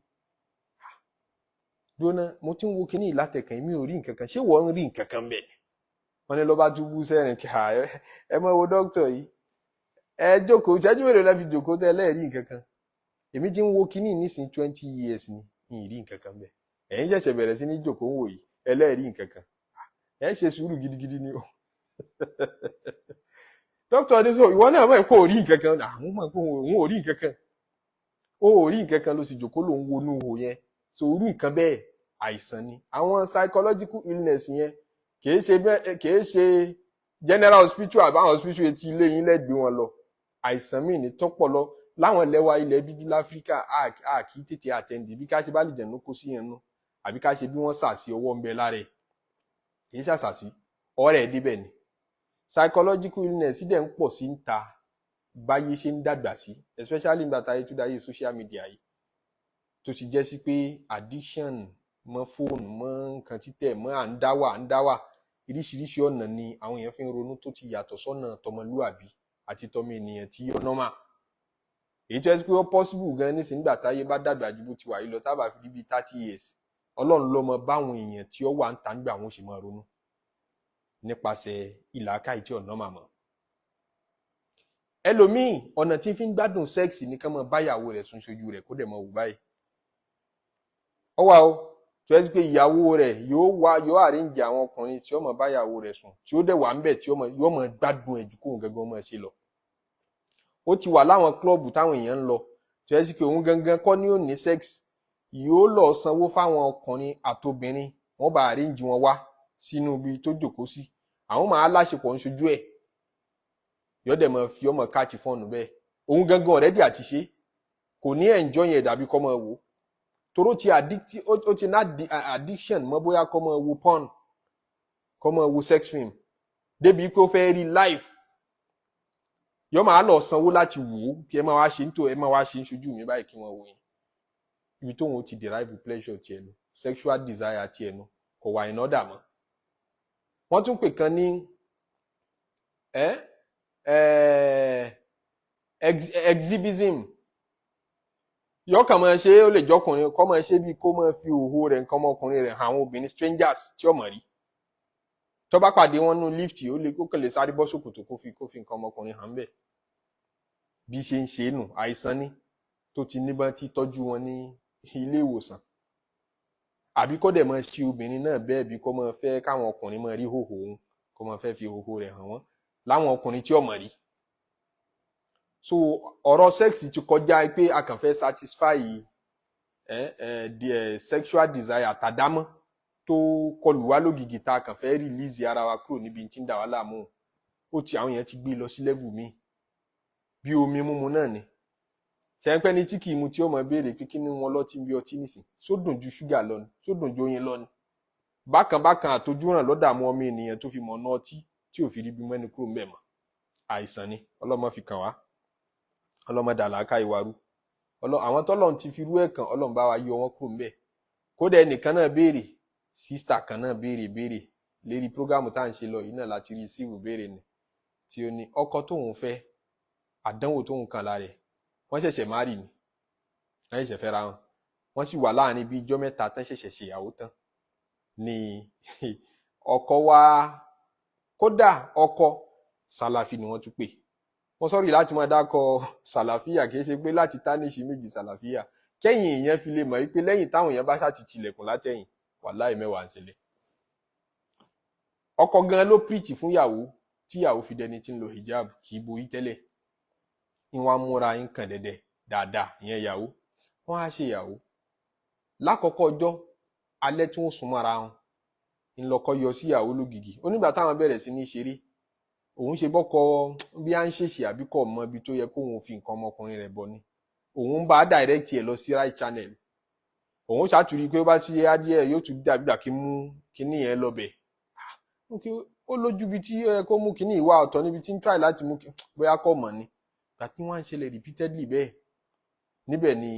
"Dóná, mo ti ń wo kíní ìlàtẹ̀kàn, mi ò rí nǹkan kan, ṣé wọ́n ń rí nǹkan kan bẹ́ẹ̀?" Wọ́n ní ló bá tún bú sẹ́rìn kí ẹ mọ̀ wo dókítà yìí, ẹ jókòó, ìṣẹ́jú mélòó lẹ́ fi jókòó tẹ́ lẹ́ẹ̀rí nǹkan kan? Èmi ti ń wo kíní nísìn 20 years ni ìyìn rí nǹkan kan bẹ́ẹ̀. Ẹ̀yin ṣẹ̀ṣẹ̀ bẹ̀rẹ̀ sí ní jókòó ń wò yìí, ẹlẹ́ẹ̀rí nǹkan kan. Ẹ ṣe sùúrù gidigidi ni o. Dókítà ní sọ ìwọ náà mọ̀ pé ò rí nǹkan kan. Àwọn mọ̀ pé òun ò rí nǹkan kan. Ó ò rí nǹkan kan, ló sì jókòó, ló ń wonú ihò yẹn. So irú nǹkan bẹ́ẹ̀, àìsàn ni. Àwọn psychological illness yẹn, kìí ṣe bẹ́ẹ̀, kìí ṣe general hospital àbáwọn hospital etí ilé yín lẹ́gbẹ̀ẹ́ wọn lọ. Àìsàn míì ní tọ́pọ̀ lọ láwọn lẹ́wà ilẹ̀ dúdú láfíríkà, a kì í tètè attend, bí ká ṣe bá lè jẹ̀nu kó sí yẹn nú, àbí ká ṣe bí wọ́n sàsí ọwọ́ ń bẹ lára ẹ̀. Kì í ṣàṣàsí, ọ̀rẹ́ ẹ̀ débẹ̀ ni. Psychological illness dẹ̀ ń pọ̀ sí ń ta báyé ṣe ń dàgbà sí, especially nígbà táyé tó dáyé social media yìí, tó ti jẹ́ sí pé addiction mọ́ fóònù, mọ́ nǹkan títẹ̀, mọ́ à ń dá wà, à ń dá wà, oríṣiríṣi ọ̀nà ni àwọn èèyàn fi ń ronú tó ti yàtọ̀ sọ́nà tọmọlúàbí àti tọmọ ènìyàn tí ó normal. Èyí tó yẹ pé ó possible gan nísìnyí, nígbà táyé bá dàgbà ju bó ti wà yìí lọ, tá bá fi di bíi 30 years, Ọlọ́run ló mọ báwọn èèyàn tí ó wà ń ta nígbà wọn ó sì máa ronú nípasẹ̀ ìlàkàì tí ọ̀nà màmọ́. Ẹlòmíì, ọ̀nà tí fi ń gbádùn sex ní ká máa báyàwó rẹ̀ sùn sójú rẹ̀, kó dẹ̀ máa wù báyìí. Ó wà ó tó yẹ pé ìyàwó rẹ̀ yóò wá, yóò arrange àwọn ọkùnrin tí ó máa báyàwó rẹ̀ sùn, tí ó dẹ̀ wà ń bẹ̀, tí yóò máa gbádùn ẹ̀ ju kóun gangan máa ṣe lọ. Ó ti wà láwọn club táwọn èèyàn ń lọ, tó yẹ pé òun gangan kọ́ ni ó ní sex, yóò lọ sanwó fáwọn ọkùnrin àtobìnrin, wọ́n bá arrange wọn wá sínú ibi tó jókòó sí, àwọn máa láṣepọ̀ ń ṣojú ẹ̀, yóò dẹ̀ máa fi ọmọ catch fun bẹ́ẹ̀. Òun gangan already àti ṣe kò ní enjoy yẹn, dàbí kọ́ máa wò toró ti addict, ó ti ní addiction mọ́, bóyá kọ́ máa wo porn, kọ́ máa wo sex film, débi pé ó fẹ́ rí live, yóò máa lọ sanwó láti wò ó, kí ẹ máa wá ṣe ń tó, ẹ máa wá ṣe ń ṣojú mi báyìí, kí wọ́n wò yín. Ibi tóun ti derive pleasure tiẹ̀ nu, sexual desire tiẹ̀ nu, kò wà in order mọ́. Wọ́n tún pè kan ní ẹ exhibism. Yóò kàn máa ṣe, ó lè jọkùnrin, kó máa ṣe bíi kó máa fi òhò rẹ̀, nǹkan ọmọkùnrin rẹ̀ hàn àwọn obìnrin strangers tí ó mọ̀ rí. Tó bá pàdé wọn nú lift, ó lè kó kàn lè sáré bọ́ sòkòtò kó fi nǹkan ọmọkùnrin hàn bẹ́ẹ̀. Bí ṣe ń ṣe é nù, àìsàn ni tó ti níbọn tí tọ́jú wọn ní ilé ìwòsàn. Àbí kó dẹ̀ máa ṣe obìnrin náà bẹ́ẹ̀, bí kó máa fẹ́ káwọn ọkùnrin máa rí hòhò òun, kó máa fẹ́ fi hòhò rẹ̀ hàn wọ́n láwọn ọkùnrin tí ó mọ̀ rí. So ọ̀rọ̀ sex ti kọjá pé a kàn fẹ́ satisfy the sexual desire àtàdámọ́ tó kọlù wá lógìgì, tá a kàn fẹ́ release ara wa kúrò níbi tí ń dà wá láàmú. Ó ti àwọn yẹn ti gbé lọ sí level míì. Bí omi mímu náà ni, ṣẹ́ńpẹ́ ní tí kì í mu, tí ó mọ̀ béèrè pé kí ni wọn lọ́tí ń bí ọtí nìsín, sódùn ju ṣúgà lọ ni, sódùn ju oyin lọ ni. Bákan bákan àtojúràn lọ́dààmú ọmọ ènìyàn tó fi mọ̀ ọ́nà ọtí tí ò fi rí bí mẹ́ni kúrò ńbẹ̀ mọ́. Àìsàn ni, ọlọ́mọ fi kàn wá, ọlọ́mọ dàlákà ìwàrú. Àwọn tọ́lọ́run ti fi rú ẹ̀ kàn, Ọlọ́run bá wa yọ wọn kúrò ńbẹ̀. Kódà ẹnìkan náà béèrè, sister kan náà béèrè béèrè lérí program tá à ń ṣe lọ yìí náà láti rí síìwù béèrè ni, tí ó ní ọkọ tóun fẹ́, àdánwò tóun kàn lára ẹ̀, wọ́n ṣẹ̀ṣẹ̀ marry ni, wọ́n ṣẹ̀ṣẹ̀ fẹ́ra wọn, wọ́n sì wà láàrin bíi ijọ́ 3 tán ṣẹ̀ṣẹ̀ ṣèyàwó tán ni ọkọ wá. Kódà ọkọ sàlàfí ni wọ́n tún pè wọ́n. Sọ̀rọ̀ láti máa dákọ sàlàfíà, kì í ṣe pé láti tarnish image sàlàfíà, kẹ́yìn èèyàn fi lè mọ̀ wípé lẹ́yìn táwọn èèyàn bá ṣàti tilẹ̀kùn látẹ̀yìn, wàláì mẹ́wàá ń ṣẹlẹ̀. Ọkọ gan ló preach fún ìyàwó tíyàwó fi dẹni tí ń lo hijab, kì í borí tẹ́lẹ̀, ní wọ́n á múra nǹkan dẹ̀dẹ̀ dáadáa. Ìyẹn ìyàwó, wọ́n á ṣe ìyàwó lákọ̀ọ́kọ́ ọjọ́ alẹ́ tí wọ́n sún mọ́ra wọn, ńlọkọ yọ sí ìyàwó lógìgì. Onígbà táwọn bẹ̀rẹ̀ sí ní ṣeré, òun ṣe bọ́kọ bí à ń ṣèṣì àbí kò mọ ibi tó yẹ kóun fi nǹkan ọmọkùnrin rẹ̀ bọ ni, òun bá direct ẹ̀ lọ sí right channel. Òun ṣàtúrí pé ó bá ṣe adìẹ yóò tún dàbí gbà kí mú kíní yẹn lọbẹ̀. Ó lójú ibi tí ó yẹ kó mú kíní ìwà ọ̀tọ̀ níbi tí ń try láti mú, bóyá kò mọ̀ ni. Gbà tí wọ́n á ń ṣẹlẹ̀ repeatedly bẹ́ẹ̀, níbẹ̀ ni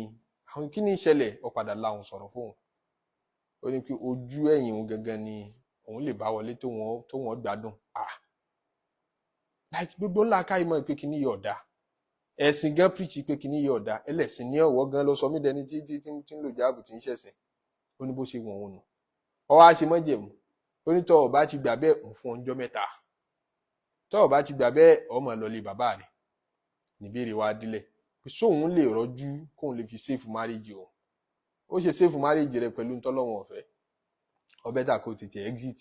àwọn kíní ń ṣẹlẹ̀. Ó padà láwọn sọ̀rọ̀ fóun, ó ní pé ojú ẹ̀yìn òun gangan ni òun lè bá wọlé tó wọ́n gbádùn. Ah, like gbogbo ńlá káyìí mọ̀ pé kíní yóò dáa. Ẹ̀sìn gan preach pé kíní yóò dáa. Ẹlẹ́sìn ní ọ̀wọ́ gan ló sọ mí dẹni tí ń lò jáàbù, tí ń ṣẹ̀sìn. Ó ní bó ṣe wọ̀n òun nù, ọ wá ṣe mọ́jẹ̀mú. Ó ní tọ́ ọ bá ti gbà bẹ́ẹ̀, òun fún ọjọ́ 3, tọ́ ọ bá ti gbà bẹ́ẹ̀, ọmọ lọlé bàbá rẹ̀. Níbèrè wa dílẹ̀ pé sóun lè rọ́jú kóun lè fi save marriage òun. Ó ṣe save marriage rẹ̀ pẹ̀lú ntọ́lọ́wọ̀n ọ̀fẹ́. Ọbẹ̀ tà kó tètè exit,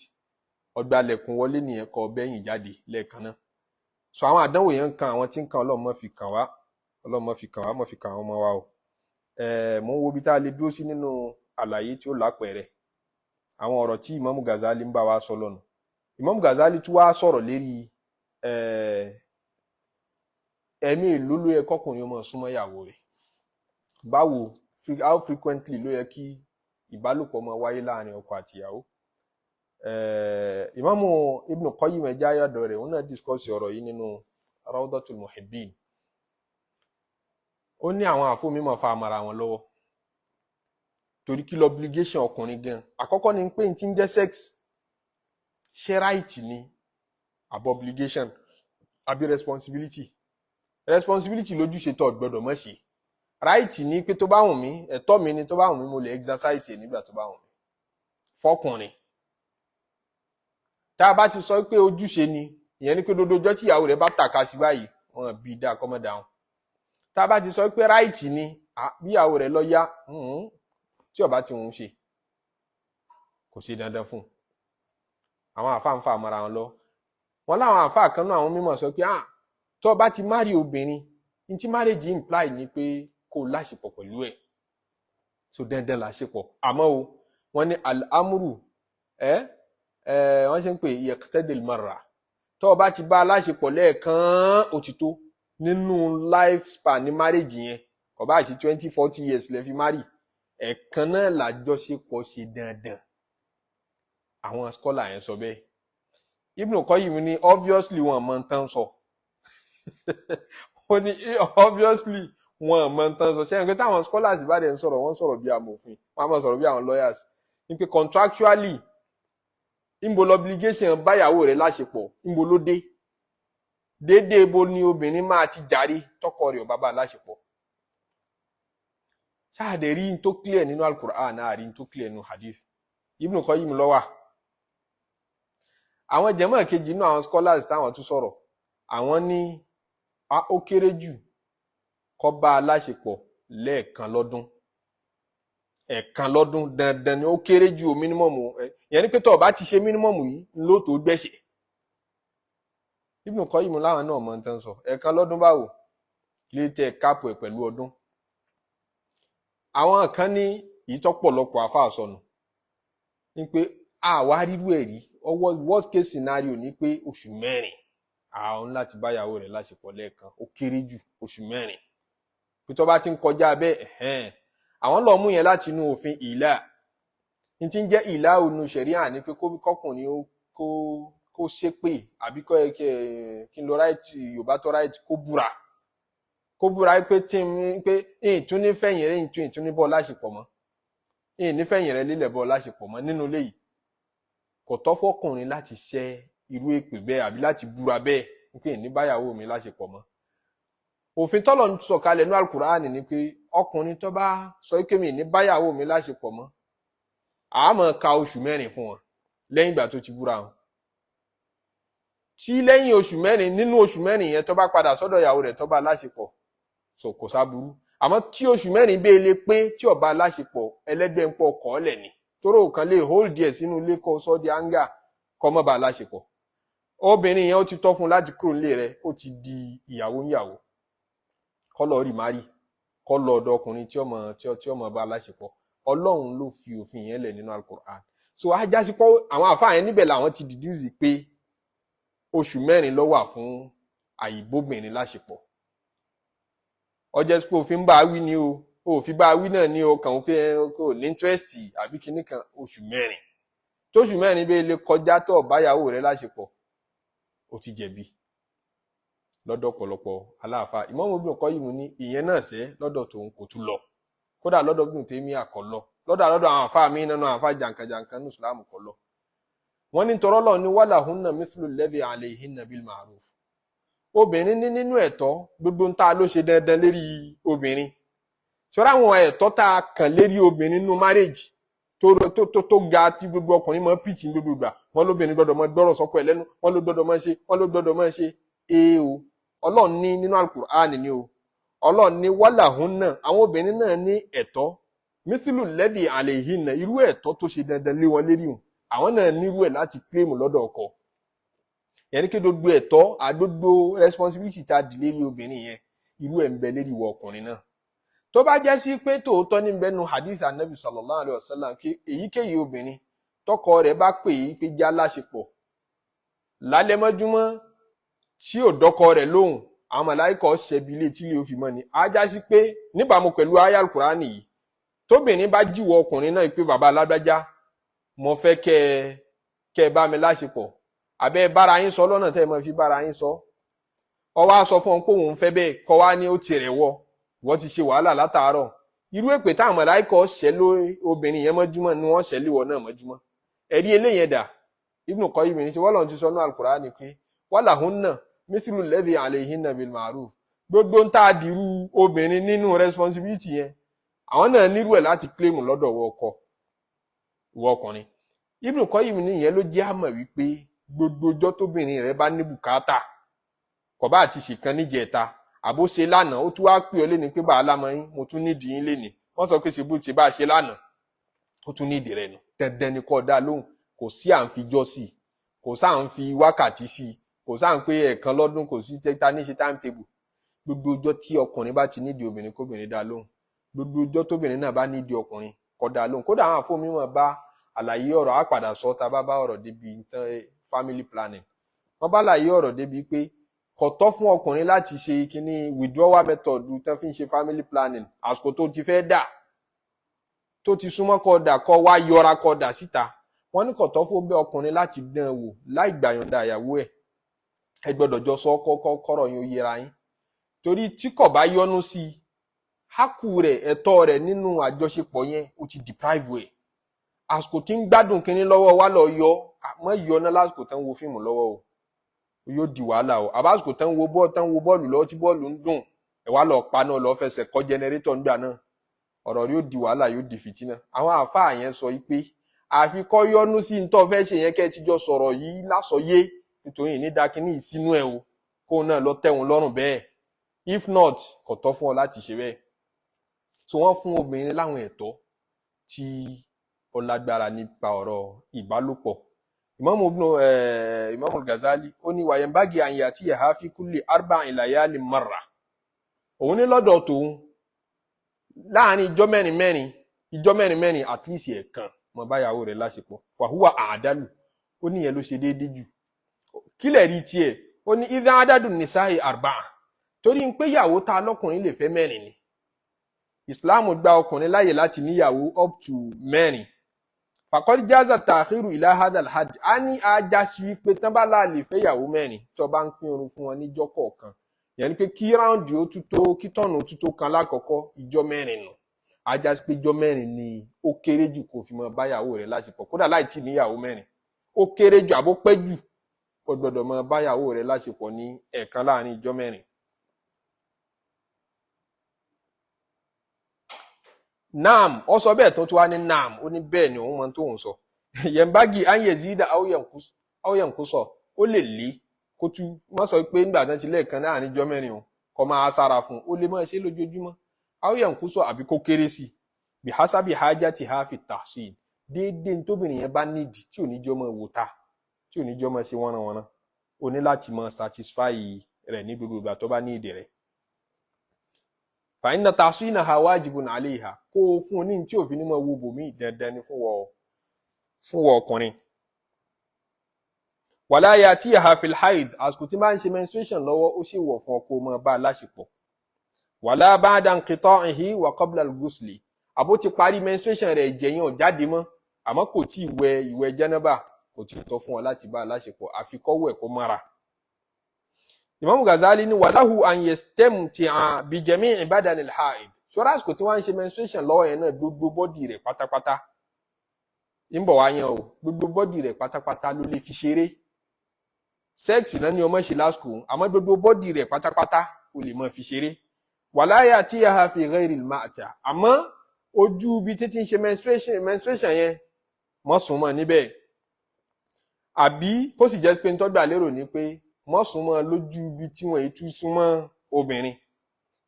ọgbàlẹ̀kùn wọlé nìyẹn, kọ bẹ́yìn jáde lẹ́ẹ̀kan náà. So àwọn àdánwò yẹn ń kan àwọn tí ń kan, Ọlọ́run má fi kàn wá, Ọlọ́run má fi kàn wá, má fi kàn àwọn ọmọ wa o. Mò ń wo ibi tá a lè dúró sí nínú àlàyé tí ó lápẹẹrẹ àwọn ọ̀rọ̀ tí Imam Ghazali ń bá wa sọ lọ́nà. Imam Ghazali tún wá sọ̀rọ̀ lérí ẹ̀mí èló ló yẹ kọkùnrin ọmọ súnmọ́ ìyàwó rẹ̀, báwo, how frequently ló yẹ kí ìbálòpọ̀ máa wáyé láàrin ọkọ àti ìyàwó. Imam Ibn Qayyim, ẹja ayọ̀dọ̀ rẹ̀, òun náà discuss ọ̀rọ̀ yìí nínú Rawdatul Muhibbin. Ó ní àwọn àfọmímọ̀ fa àmàrà wọn lọ́wọ́, torí kí lọ obligation ọkùnrin gan àkọ́kọ́ ni pé n ti ń jẹ́ sex, ṣé right ni àbí obligation àbí responsibility? Responsibility lójúṣe tó gbọ́dọ̀ mọ̀ ṣe. Right ni pé tó bá wùn mí, ẹ̀tọ́ mi ni, tó bá wùn mí, mo lè exercise ẹ̀ nígbà tó bá wùn mí. Fọkùnrin, tá a bá ti sọ pé ojúṣe ni, ìyẹn ni pé dodo ọjọ́ tí ìyàwó rẹ̀ bá tàka sí báyìí, wọn bí dáa kọ́mọ́ dáhùn. Tá a bá ti sọ pé right ni, bí ìyàwó rẹ̀ lọ yá tí ó bá ti wùn ṣe, kò sí dandan fún un. Àwọn àáfàá ń fa àmọ́ra wọn lọ. Wọn láwọn àáfàá kan náà, àwọn mímọ̀ sọ pé ah, tó o bá ti marry obìnrin, ní tí marriage imply ni pé kó o láṣepọ̀ pẹ̀lú ẹ̀, so dandan láṣepọ̀. Àmọ́ o, wọ́n ní al-amru ẹ ẹ wọ́n ṣe ń pè yaqtadil marra. Tó o bá ti bá a láṣepọ̀ lẹ́ẹ̀kan, ó ti tó nínú life span ní marriage yẹn. Kò bá ṣe 20, 40 years lè fi marry, ẹ̀ẹ̀kan náà làjọṣepọ̀ ṣe dandan. Àwọn scholar yẹn sọ bẹ́ẹ̀. Ibn Qayyim ní obviously wọn mọ tán sọ. Ó ní obviously wọn mọ tán sọ. Ṣẹ́yìn pé táwọn scholars bá dẹ̀ ń sọ̀rọ̀, wọ́n sọ̀rọ̀ bí amòfin, wọ́n á máa sọ̀rọ̀ bí àwọn lawyers ní pé contractually, ńbo l'obligation báyàwó rẹ̀ láṣepọ̀, ńbo ló dé déédéé, bo ni obìnrin máa ti jàre tọkọ rẹ̀ ò bá bá a láṣepọ̀? Ṣáàdẹ̀ rí n tó clear nínú Al-Qur'an náà, rí n tó clear nínú hadith. Ibn Qayyim ló wà. Àwọn jẹ̀mọ́ kejì inú àwọn scholars táwọn tún sọ̀rọ̀, àwọn ní ó kéré jù kó bá a láṣepọ̀ lẹ́ẹ̀kan lọ́dún. Ẹ̀ẹ̀kan lọ́dún dandan ni, ó kéré jù o, minimum. Ìyẹn ni pé tó o bá ti ṣe minimum yìí ló tó gbẹ̀ṣẹ̀. Ibn Qayyim láwọn náà mọ̀ ń tán sọ. Ẹ̀ẹ̀kan lọ́dún báwo lè tẹ káàpù ẹ̀ pẹ̀lú ọdún? Àwọn kan ní ìtọ́pọ̀lọpọ̀ àfáà sọnù ní pé àwa rírú ẹ̀ rí. Ọwọ́ worst case scenario ní pé oṣù 4, àwọn láti báyàwó rẹ̀ láṣepọ̀ lẹ́ẹ̀kan, ó kéré jù oṣù 4. Pé tó bá ti ń kọjá bẹ́ẹ̀, ẹ̀hẹ́n, àwọn lọ mú yẹn láti inú òfin ìlà ní ti ń jẹ́ ìlà ònú ṣẹ̀ríà, ní pé kọkùnrin ó kó ṣépè àbí kó ẹ kí n lọ ráìtì Yorùbá tó ráìtì, kó búra pé tí n pé ìtún ní fẹ̀yìn rẹ̀, ìtún ní bọ́ láṣepọ̀ mọ́, ìyìn nífẹ̀yìn rẹ̀ lílẹ̀ bọ́ láṣepọ̀ mọ́ nínú ilé yìí. Kò tọ́ fọkùnrin láti ṣẹ́ irú èpè bẹ́ẹ̀ àbí láti búra bẹ́ẹ̀ pé ní báyàwó mi láṣepọ̀ mọ́. Òfin tọ́lọ̀ ń sọ̀kalẹ̀ ní Alukur'ani ni pé ọkùnrin tó bá sọ pé mi ní báyàwó mi láṣepọ̀ mọ́, a máa ka oṣù 4 fún wọn lẹ́yìn ìgbà tó ti búra wọn. Tí lẹ́yìn oṣù 4, nínú oṣù 4 yẹn, tó bá padà sọ́dọ̀ ìyàwó rẹ̀, tó bá láṣepọ̀, so kò sáburú. Àmọ́ tí oṣù 4 bẹ́ẹ̀ lè pé tí ó bá láṣepọ̀, ẹlẹ́gbẹ́ ń pọ̀ kọ́ọ̀lẹ̀ ni tóró kan lè hold díẹ̀ sínú ilé, kó sọ di anger, kó má bá láṣepọ̀. Obìnrin yẹn, ó ti tọ́ fún un láti kúrò nílé rẹ̀, ó ti di ìyàwó níyàwó, kó lọ remarry, kó lọ ọ̀dọ̀ ọkùnrin tí ó mọ bá láṣepọ̀. Ọlọ́run ló fi òfin yẹn lẹ̀ nínú Al-Qur'an. So ajásí pé àwọn àfáà yẹn, níbẹ̀ làwọn ti deduce pé oṣù 4 ló wà fún àìbóbìnrin láṣepọ̀. Ọjọ́ pé òfin bá wí ni o, òfin bá wí náà ní o, kàn pé kò ní interest àbí kinní kan. Oṣù 4, tóṣù 4 bẹ́ẹ̀ lè kọjá tó báyàwó rẹ̀ láṣepọ̀, ó ti jẹ̀bi lọ́dọ̀ ọ̀pọ̀lọpọ̀ aláàfáà. Imam Ibn Qayyim ní ìyẹn náà sẹ́ lọ́dọ̀ tòun kò tún lọ. Kódà lọ́dọ̀ Ibn Taymiyyah kò lọ, lọ́dọ̀ àwọn àfáà míì nínú àwọn àfáà jàǹkàjàǹkà ní Islam kò lọ. Wọ́n ní tọrọ lọ ní walahunna mithlu alladhi alayhinna bil ma'ruf. Obìnrin ní nínú ẹ̀tọ́ gbogbo ń tá ló ṣe dandan lérí obìnrin. Sọ́ra àwọn ẹ̀tọ́ tá a kàn lérí obìnrin nínú marriage tó ga tí gbogbo ọkùnrin máa ń pìtì ní gbogbo ìgbà, wọn lóbìnrin gbọ́dọ̀ máa gbọ́rọ̀ sọ́kọ ẹ̀ lẹ́nu, wọn ló gbọ́dọ̀ máa ṣe, wọn ló gbọ́dọ̀ máa ṣe. Ee o, Ọlọ́run ní nínú Al-Qur'an ni o, Ọlọ́run ní walahunna, àwọn obìnrin náà ní ẹ̀tọ́, mithlu alladhi alayhinna, irú ẹ̀tọ́ tó ṣe dandan lé wọn lérí wọn, àwọn náà nírú ẹ̀ láti claim lọ́dọ̀ ọkọ. Yẹn ní kí gbogbo ẹ̀tọ́ àgbogbo responsibility tá a dì lérí obìnrin yẹn, irú ẹ̀ ń bẹ lérí ìwọ ọkùnrin náà. Tó bá jẹ́ sí pé tòótọ́ ní bẹ́nu hadith Anabi sallallahu alayhi wa sallam kí èyíkéyìí obìnrin tọkọ rẹ̀ bá pè é pé já láṣepọ̀ lálẹ́ mọ́júmọ́, tí ò dọ́kọ rẹ̀ lóhùn, àwọn màláíkà ṣẹbi ilé tí ilé ó fi mọ́ ni. Á já sí pé níbàámu pẹ̀lú aya Al-Qur'ani yìí, tóbìnrin bá jíwọ ọkùnrin náà pé bàbá alágbájá, mo fẹ́ kẹ́ ẹ bá mi láṣepọ̀, àbẹ́ bára yín sọ lọ́nà tẹ́ ẹ máa fi bára yín sọ, ọ wá sọ fún ọ pé òun fẹ́ bẹ́ẹ̀, kọ́ wá ní ó tirẹ̀ wọ, ìwọ ti ṣe wàhálà látàárọ̀, irú èpè táwọn màláíkà ṣẹ́ lórí obìnrin yẹn mọ́júmọ́ ni wọ́n ṣẹ́ léwọ náà mọ́júmọ́. Ẹ̀rí eléyẹn dà? Ibn Qayyim ní ṣe wọ́n lọ́n ti sọ ní Al-Qur'ani pé walahunna mithlu alladhi alayhinna bil ma'ruf. Gbogbo ń tá a dìrú obìnrin nínú responsibility yẹn, àwọn náà nírú ẹ̀ láti claim lọ́dọ̀ ìwọ ọkọ, ìwọ ọkùnrin. Ibn Qayyim ní ìyẹn ló jẹ́ àmọ̀ wípé gbogbo ọjọ́ tóbìnrin rẹ̀ bá ní bùkátà, kò bá àti ṣìkan níjẹta àbó ṣe lánàá, ó tún wá pè ọ́ léni pé bàálà mọ́ yín, mo tún nídìí yín léni, wọ́n sọ pé ṣe bó ṣe bá a ṣe lánàá, ó tún nídìí rẹ̀ nù, dandan ni kó dá lóhùn. Kò sí à ń fi jọ́ sí i, kò sáà ń fi wákàtí sí i, kò sáà ń pé ẹ̀ẹ̀kan lọ́dún, kò sí ta ní ṣe time table. Gbogbo ọjọ́ tí ọkùnrin bá ti nídìí obìnrin, kóbìnrin dá lóhùn. Gbogbo ọjọ́ tóbìnrin náà bá nídìí ọkùnrin, kó dá lóhùn. Kódà àwọn àfọmímọ̀ bá àlàyé ọ̀rọ̀ á padà sọ tá a bá bá ọ̀rọ̀ débi tán family planning, wọ́n bá àlàyé ọ̀rọ̀ débi pé kò tọ́ fún ọkùnrin láti ṣe kíní withdrawal method tán fi ń ṣe family planning. Àsìkò tó ti fẹ́ dà, tó ti súnmọ́ kó dà, kó wá yọra kó dà síta, wọ́n ní kò tọ́ fún bẹ́ẹ̀ ọkùnrin láti dán an wò láì gbàyànjá ìyàwó ẹ̀. Ẹ gbọ́dọ̀ jọ sọ kọ́kọ́ kọ́rọ̀ yín ó yẹra yín, torí tí kò bá yọnu sí i, hákù rẹ̀, ẹ̀tọ́ rẹ̀ nínú àjọṣepọ̀ yẹn, ó ti deprive ẹ̀. Àsìkò tí ń gbádùn kínní lọ́wọ́ wa lọ yọ mọ́ yọ náà lásìkò tán wo fíìmù lọ́wọ́ o, yóò di wàhálà o. Àbásìkò tán wo bọ́ọ̀lù lọ́wọ́, tí bọ́ọ̀lù ń dùn, ẹ̀ wá lọ paná, lọ fẹsẹ̀ kọ́ generator ńgbà náà, ọ̀rọ̀ yóò di wàhálà, yóò di fìtínà. Àwọn àáfàá yẹn sọ pé Àfi kọ́ yọnu sí ní tó fẹ́ ṣe yẹn, kẹ́ ẹ ti jọ sọ̀rọ̀ yìí lásọyé, nítorí ní dákínní ìsínú ẹ̀ o, kó náà lọ tẹ̀wọ̀n lọ́rùn bẹ́ẹ̀. If not, kò tọ́ fún ọ láti ṣe bẹ́ẹ̀. So wọ́n fún obìnrin láwọn ẹ̀tọ́ tí ó lágbára nípa ọ̀rọ̀ ìbálòpọ̀. Ìmáàmù Ibn Ìmáàmù Ghazali, ó ní وينبغي أن يأتيها في كل أربع ليال مرة. Òun ní lọ́dọ̀ tòun, láàrin ijọ́ mẹ́rin mẹ́rin, ijọ́ mẹ́rin mẹ́rin, at least ẹ̀ẹ̀kan, mọ báyàwó rẹ̀ láṣepọ̀. وهو أعدل, ó níyẹn ló ṣe déédéé jù. Kílẹ̀ rí tiẹ̀? Ó ní إذ عدد النساء أربعة, torí pé ìyàwó tá lọ́kùnrin lè fẹ́ mẹ́rin ni. Islam gba ọkùnrin láyè láti níyàwó up to mẹ́rin. فقد جاز التأخير إلى هذا الحد. Á ní ajá sí wípé tán bá láàlè fẹ́ ìyàwó mẹ́rin, tó bá ń pín oorun fún wọn níjọ́ kọ̀ọ̀kan, yẹn ni pé kí round ó tún tó, kí turn ó tún tó kan lákọ̀ọ́kọ́, ìjọ́ mẹ́rin nù. Ajá sí pé ìjọ́ mẹ́rin ni ó kéré jù kó fi mọ báyàwó rẹ̀ láṣepọ̀. Kódà láì tí níyàwó mẹ́rin, ó kéré jù àbó pẹ́ jù, ó gbọ́dọ̀ mọ báyàwó rẹ̀ láṣepọ̀ ní ẹ̀ẹ̀kan láàrin ìjọ́ mẹ́rin. Naam, ó sọ bẹ́ẹ̀ tó tún wá ní naam, ó ní bẹ́ẹ̀ ni òun mọ tóun sọ. ينبغي أن يزيد أو ينقص, ó lè lé kó tú má sọ pé nígbà tán ti lẹ́ẹ̀kan láàrin ijọ́ mẹ́rin o, kó máa sára fún un, ó lè máa ṣe lójoojúmọ́. أو ينقص, àbí kó kéré sí i. بحسب حاجتها في التحصين, déédéé tóbìnrin yẹn bá nídìí tí ò ní jọ́ máa wò ta, tí ò ní jọ́ máa ṣe wọ́nranwọ́nran, o ní láti máa satisfy rẹ̀ ní gbogbo ìgbà tó bá ní ìdí rẹ̀. فإن تحصينها واجب عليها, kó o fún un ní tí òfin ní máa wo bòmí, dandan ni fún wọ ọkùnrin. ولا يأتيها في الحيض, àsìkò tí máa ń ṣe menstruation lọ́wọ́, ó sì wọ̀ fún ọ kó o máa bá a láṣepọ̀. ولا بعد انقطاعه وقبل الغسل, àbó ti parí menstruation rẹ̀, ẹ̀jẹ̀ yẹn ò jáde mọ́, àmọ́ kò tí ì wẹ ìwẹ̀ jẹ́nẹ́bà, kò tí ì tọ́ fún ọ láti bá a láṣepọ̀, àfi kó wẹ̀ kó mára. Imam Ghazali ní وله أن يستمتع بجميع بدن الحائض. Ṣọ́ra, àsìkò tí wọ́n ń ṣe menstruation lọ́wọ́ yẹn náà, gbogbo body rẹ̀ pátápátá ń bọ̀ wá yẹn o, gbogbo body rẹ̀ pátápátá ló lè fi ṣeré. Sex náà ni ọmọ ṣe lásìkò, àmọ́ gbogbo body rẹ̀ pátápátá o lè máa fi ṣeré. ولا يأتيها في غير المأتى, àmọ́ ojú ibi títí ń ṣe menstruation yẹn, mọ́ sùn mọ́ níbẹ̀. Àbí kó sì jẹ́ pé ń tọ́gbà lérò ní pé mọ́ sùn mọ́ lójú ibi tí wọ́n tú súnmọ́ obìnrin,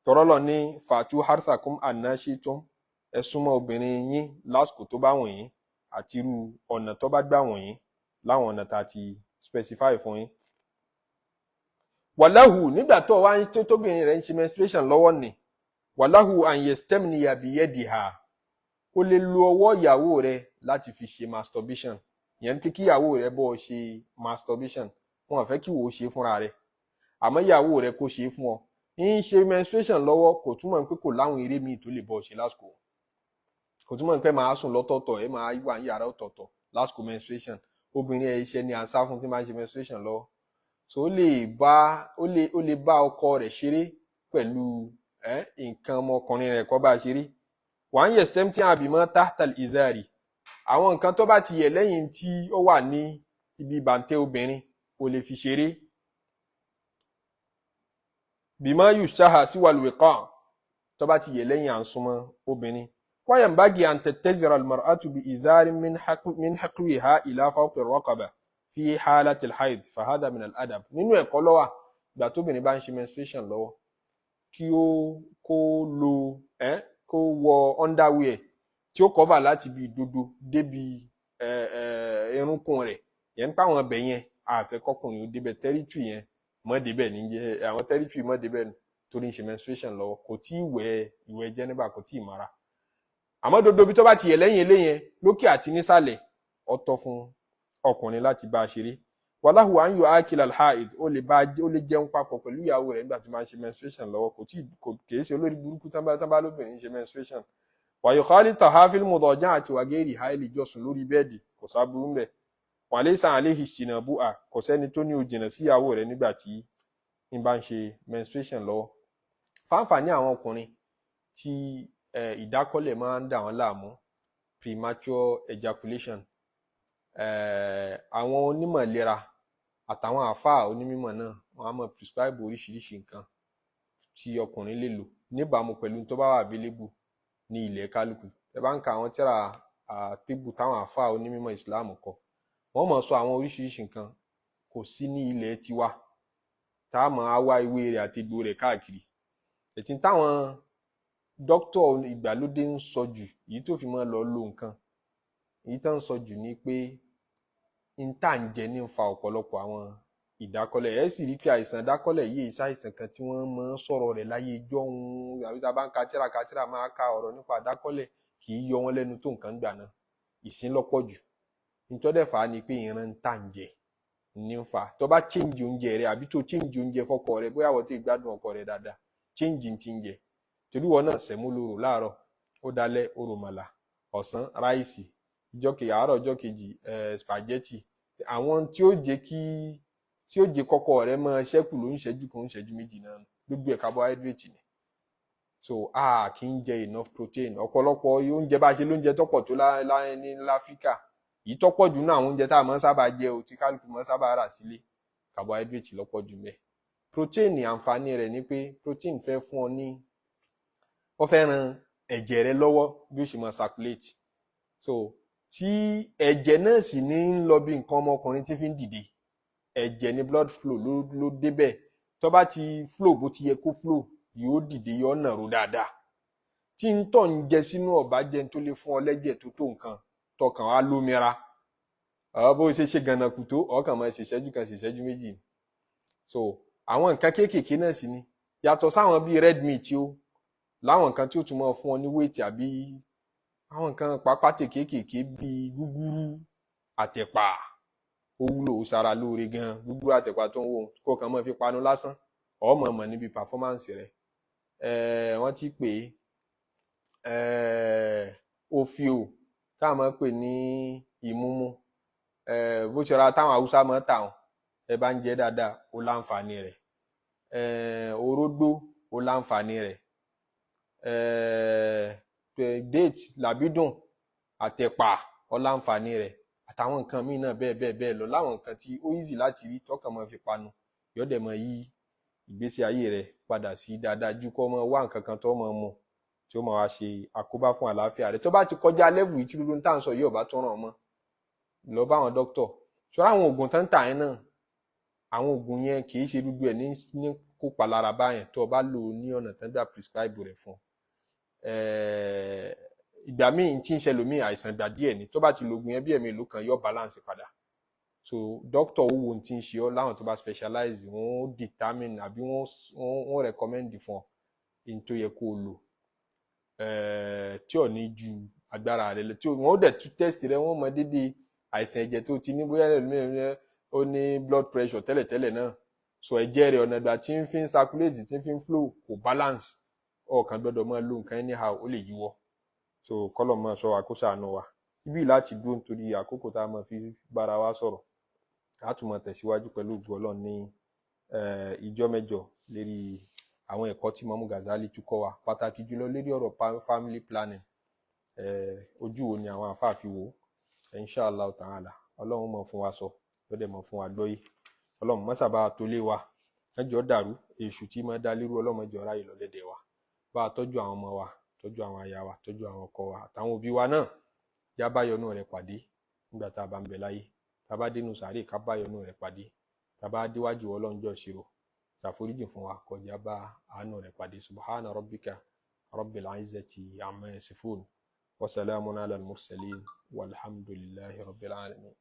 tọ́rọ́ lọ ní فأتوا حرثكم أنى شئتم, ẹ súnmọ́ obìnrin yín lásìkò tó bá wùn yín àti irú ọ̀nà tó bá gbà wùn yín, láwọn ọ̀nà tá a ti specify fún yín. وله, nígbà tó wá ń tóbìnrin rẹ̀ ń ṣe menstruation lọ́wọ́ ni, وله أن يستمني بيدها, ó lè lo ọwọ́ ìyàwó rẹ̀ láti fi ṣe masturbation. Ìyẹn ni pé kí ìyàwó rẹ̀ bọ́ ọ ṣe masturbation. Wọn ò fẹ́ kí wò ó ṣe fúnra rẹ̀, àmọ́ ìyàwó rẹ̀ kó ṣe é fún ọ. Ń ṣe menstruation lọ́wọ́ kò túmọ̀ pé kò láwọn eré míì tó lè bọ́ ọ ṣe lásìkò. Kò túmọ̀ pé máa sùn lọ́tọ̀ọ̀tọ̀, ẹ máa wà ní yàrá ọ̀tọ̀ọ̀tọ̀ lásìkò menstruation. Obìnrin ẹ̀ iṣẹ́ ni à ń sá fún tí máa ń ṣe menstruation lọ́wọ́. So ó lè bá ọkọ rẹ̀ ṣeré pẹ̀lú ẹ nǹkan ọmọkùnrin rẹ̀, kó bá a ṣeré. وأن يستمتع بما تحت الإزار, àwọn nǹkan tó bá ti yẹ lẹ́yìn tí ó wà ní ibi bàǹtẹ́ obìnrin, ó lè fi ṣeré. بما يشتهى سوى الوقاء, tó bá ti yẹ lẹ́yìn à ń súnmọ́ obìnrin. وينبغي أن تتزر المرأة بإزار من حقوها إلى فوق الرقبة في حالة الحيض، فهذا من الأدب. Nínú ẹ̀kọ́ ló wà, ìgbà tóbìnrin bá ń ṣe menstruation lọ́wọ́, kí ó kó lo ẹ kó wọ underwear tí ó cover láti ibi ìdodo débi ẹ ẹ erunkun rẹ̀. Yẹn ń pa àwọn ọbẹ̀ yẹn, àfẹ́ kọkùnrin ó débẹ̀, territory yẹn mọ́ débẹ̀ níjẹ́ àwọn territory mọ́ débẹ̀, torí ń ṣe menstruation lọ́wọ́, kò tí ì wẹ̀ ìwẹ̀ jẹ́nẹ́bà, kò tí ì mara. Àmọ́ dodo ibi tó bá ti yẹ lẹ́yìn eléyẹn, lókè àti nísàlẹ̀, ó tọ́ fún ọkùnrin láti bá a ṣeré. وله أن يؤاكل الحائض, ó lè jẹun papọ̀ pẹ̀lú ìyàwó rẹ̀ nígbà tí máa ń ṣe menstruation lọ́wọ́. Kò tí kò kìí ṣe olórí burúkú tán bá lóbìnrin ṣe menstruation. ويخالطها في المضاجعة وغيرها, lè jọ sùn lórí bed, kò sábúrú ńbẹ̀. وليس عليه اجتنابها, kò sẹ́ni tó ní o jìnnà sí ìyàwó rẹ̀ nígbà tí ń bá ń ṣe menstruation lọ́wọ́. Fáǹfààní àwọn ọkùnrin tí ìdákọ́lẹ̀ máa ń dà wọ́n láàmú, premature ejaculation, àwọn onímọ̀ ìlera àtàwọn àáfàá onímọ̀ náà, wọ́n á máa prescribe oríṣiríṣi nǹkan tí ọkùnrin lè lò níbàámu pẹ̀lú tó bá wà available ní ilẹ̀ kálukú. Ẹ bá ń ka àwọn tírà. àtìbù táwọn àáfàá onímọ̀ ìsìláàmù kọ. Wọ́n máa sọ àwọn oríṣiríṣi nǹkan kò sí ní ilẹ̀ tiwa tá a máa wá ewé rẹ̀ àti egbò rẹ̀ káàkiri. Ètí táwọn dókítà ìgbàlódé ń sọ jù, èyí tó fi máa lọ lo nǹkan, èyí tó ń sọ jù ni pé n tá ń jẹ ní ń fa ọ̀pọ̀lọpọ̀ àwọn ìdákọ́lẹ̀. Ẹ sì rí pé àìsàn ìdákọ́lẹ̀ yìí ṣàìsàn kan tí wọ́n máa ń sọ̀rọ̀ rẹ̀ láyé ijọ́un, àbí tá a bá ń ka tíra ka tíra máa ka ọ̀rọ̀ nípa ìdákọ́lẹ̀, kì í yọ wọ́n lẹ́nu tó nǹkan gbà náà. Ìsín lọ́pọ̀ jù. Nítorí fà á ni pé ìran tá ń jẹ ní ń fà. Tó bá change oúnjẹ rẹ, àbí tó change oúnjẹ fọ́kọ rẹ, bóyá wọ́n ti gbádùn ọkọ rẹ dáadáa, change ti ń jẹ. Torí wọn náà sẹ̀mú lóru láàárọ̀, ó dalẹ́ òròmọ̀là, ọ̀sán ráìsì, ìjọ́ kejì àárọ̀ ọjọ́ kejì spaghetti. Àwọn tí ó jẹ́ kí tí ó jẹ́ kọ́kọ́ rẹ máa ṣẹ́kù ló ń ṣẹ́jú kan, ń ṣẹ́jú méjì náà, gbogbo ẹ̀ carbohydrate ni. So a kì í jẹ enough protein. Ọ̀pọ̀lọpọ̀ oúnjẹ bá ṣe lóúnjẹ tọ́pọ̀ tó láyé ní láfíríkà, èyí tọ́pọ̀ jù náà àwọn oúnjẹ tá a máa ń sábà jẹ o, tí kálukú máa ń sábà rà sílé, carbohydrate lọ́pọ̀ jù mẹ́. Protein, àǹfààní rẹ̀ ni pé protein fẹ́ fún ọ ní, ó fẹ́ ran ẹ̀jẹ̀ rẹ lọ́wọ́ bí ó ṣe máa circulate. So tí ẹ̀jẹ̀ náà sì ní ń lọ bí nǹkan ọmọkùnrin tí fi ń dìde, ẹ̀jẹ̀ ní blood flow ló débẹ̀. Tó bá ti flow bó ti yẹ kó flow, yóò dìde, yóò nàró dáadáa. Tí ń tọ̀ ń jẹ sínú ọ̀bá jẹ tó lè fún ọ lẹ́jẹ̀ tó tó nǹkan, tọkàn á lómira. Bó ṣe ṣe gànàkù tó, ọkàn máa ṣe ìṣẹ́jú kan, ṣe ìṣẹ́jú méjì. So àwọn nǹkan kéékèèké náà sì ni, yàtọ̀ sáwọn bíi red meat o, láwọn nǹkan tí ó tún máa fún ọ ní weight, àbí àwọn nǹkan pàápàá kéékèèké bíi gúgúrú àtẹ̀pà, ó wúlò, ó ṣara lóore gan. Gúgúrú àtẹ̀pà tó ń wò kó kàn máa fi panu lásán, ọmọ mọ̀ níbi performance rẹ̀. Wọ́n ti pè é òfìò táwọn máa ń pè ní ìmúmú, bó ṣe ra táwọn Haúsá máa ń tà wọ́n, ẹ bá ń jẹ dáadáa, ó láǹfààní rẹ̀. Orógbó, ó láǹfààní rẹ̀. Date, làbídùn àtẹ̀pà, ó láǹfààní rẹ̀, àtàwọn nǹkan míì náà bẹ́ẹ̀ bẹ́ẹ̀ bẹ́ẹ̀ lọ, láwọn nǹkan tí ó easy láti rí, tọkàn máa fi panu, yóò dẹ̀ máa yí ìgbésí ayé rẹ̀ padà sí dáadáa ju kó máa wá nǹkan kan tó máa mu tí ó máa wá ṣe àkóbá fún àlàáfíà rẹ̀. Tó bá ti kọjá level yìí, tí gbogbo tá à ń sọ yìí ò bá tún ràn mọ́, lọ bá àwọn dókítọ̀. Ṣọlá, àwọn oògùn tó ń tà yẹn náà, àwọn oògùn yẹn kì í ṣe gbogbo ẹ̀ ní kópa lára báyẹn. Tó o bá lò ó ní ọ̀nà tán gbà prescribe rẹ̀ fún, ìgbà míì tí ń ṣẹlòmíì, àìsàn ìgbà díẹ̀ ni. Tó bá ti lo oògùn yẹn bí ẹ̀mí ìlú kan, yóò balance padà. So doctor ó wo ohun tí ń ṣe ọ́, láwọn tó bá specialize, wọ́n ó determine àbí wọ́n recommend fún ọ in tó yẹ kó o lò tí ò ní ju agbára rẹ lọ, tí wọ́n ó dẹ̀ tún test rẹ, wọ́n mọ dédé àìsàn ẹ̀jẹ̀ tó ti ní, bóyá ẹlòmíràn ó ní blood pressure tẹ́lẹ̀tẹ́lẹ̀ náà, so ẹ̀jẹ̀ rẹ̀, ọ̀nà ìgbà tí ń fi ń circulate, tí ń fi ń flow, kò balance. Ọkàn gbọ́dọ̀ máa lo nǹkan anyhow, ó lè yíwọ́. So kọ́lọ̀ máa sọ àkóso àánú wa. Ibi láti dúró nítorí àkókò tá a máa fi bára wa sọ̀rọ̀. A tún máa tẹ̀síwájú pẹ̀lú ògo Ọlọ́run ní ìjọ mẹ́jọ lérí àwọn ẹ̀kọ́ tí Imam Ghazali tún kọ́ wa, pàtàkì jùlọ lérí ọ̀rọ̀ family planning. Ojú wo ni àwọn àfáà fi wò ó? Inshallah ta'ala, Ọlọ́run mọ̀ fún wa sọ, lọ́dẹ̀ mọ̀ fún wa gbọ́yé. Ọlọ́run má sábà tó lé wa ẹjọ́ dàrú, èṣù tí máa dá lérú, Ọlọ́run má jẹ́ ráyè lọ́dẹ̀dẹ̀ wa. Bá a tọ́jú àwọn ọmọ wa, tọ́jú àwọn aya wa, tọ́jú àwọn ọkọ wa àtàwọn òbí wa náà, já báyọ̀nù rẹ̀ pàdé nígbà tá a bá ń bẹ láyé. Tá a bá dénú sàárè, ká báyọ̀nù rẹ̀ pàdé. Tá a bá déwájú Ọlọ́run jọ ṣírò, ṣàforíjì fún wa, kọjá bá àánú rẹ̀ pàdé. Subhana rabbika rabbil izzati amma yasifun wa salamun ala al-mursalin walhamdulillahi rabbil alamin.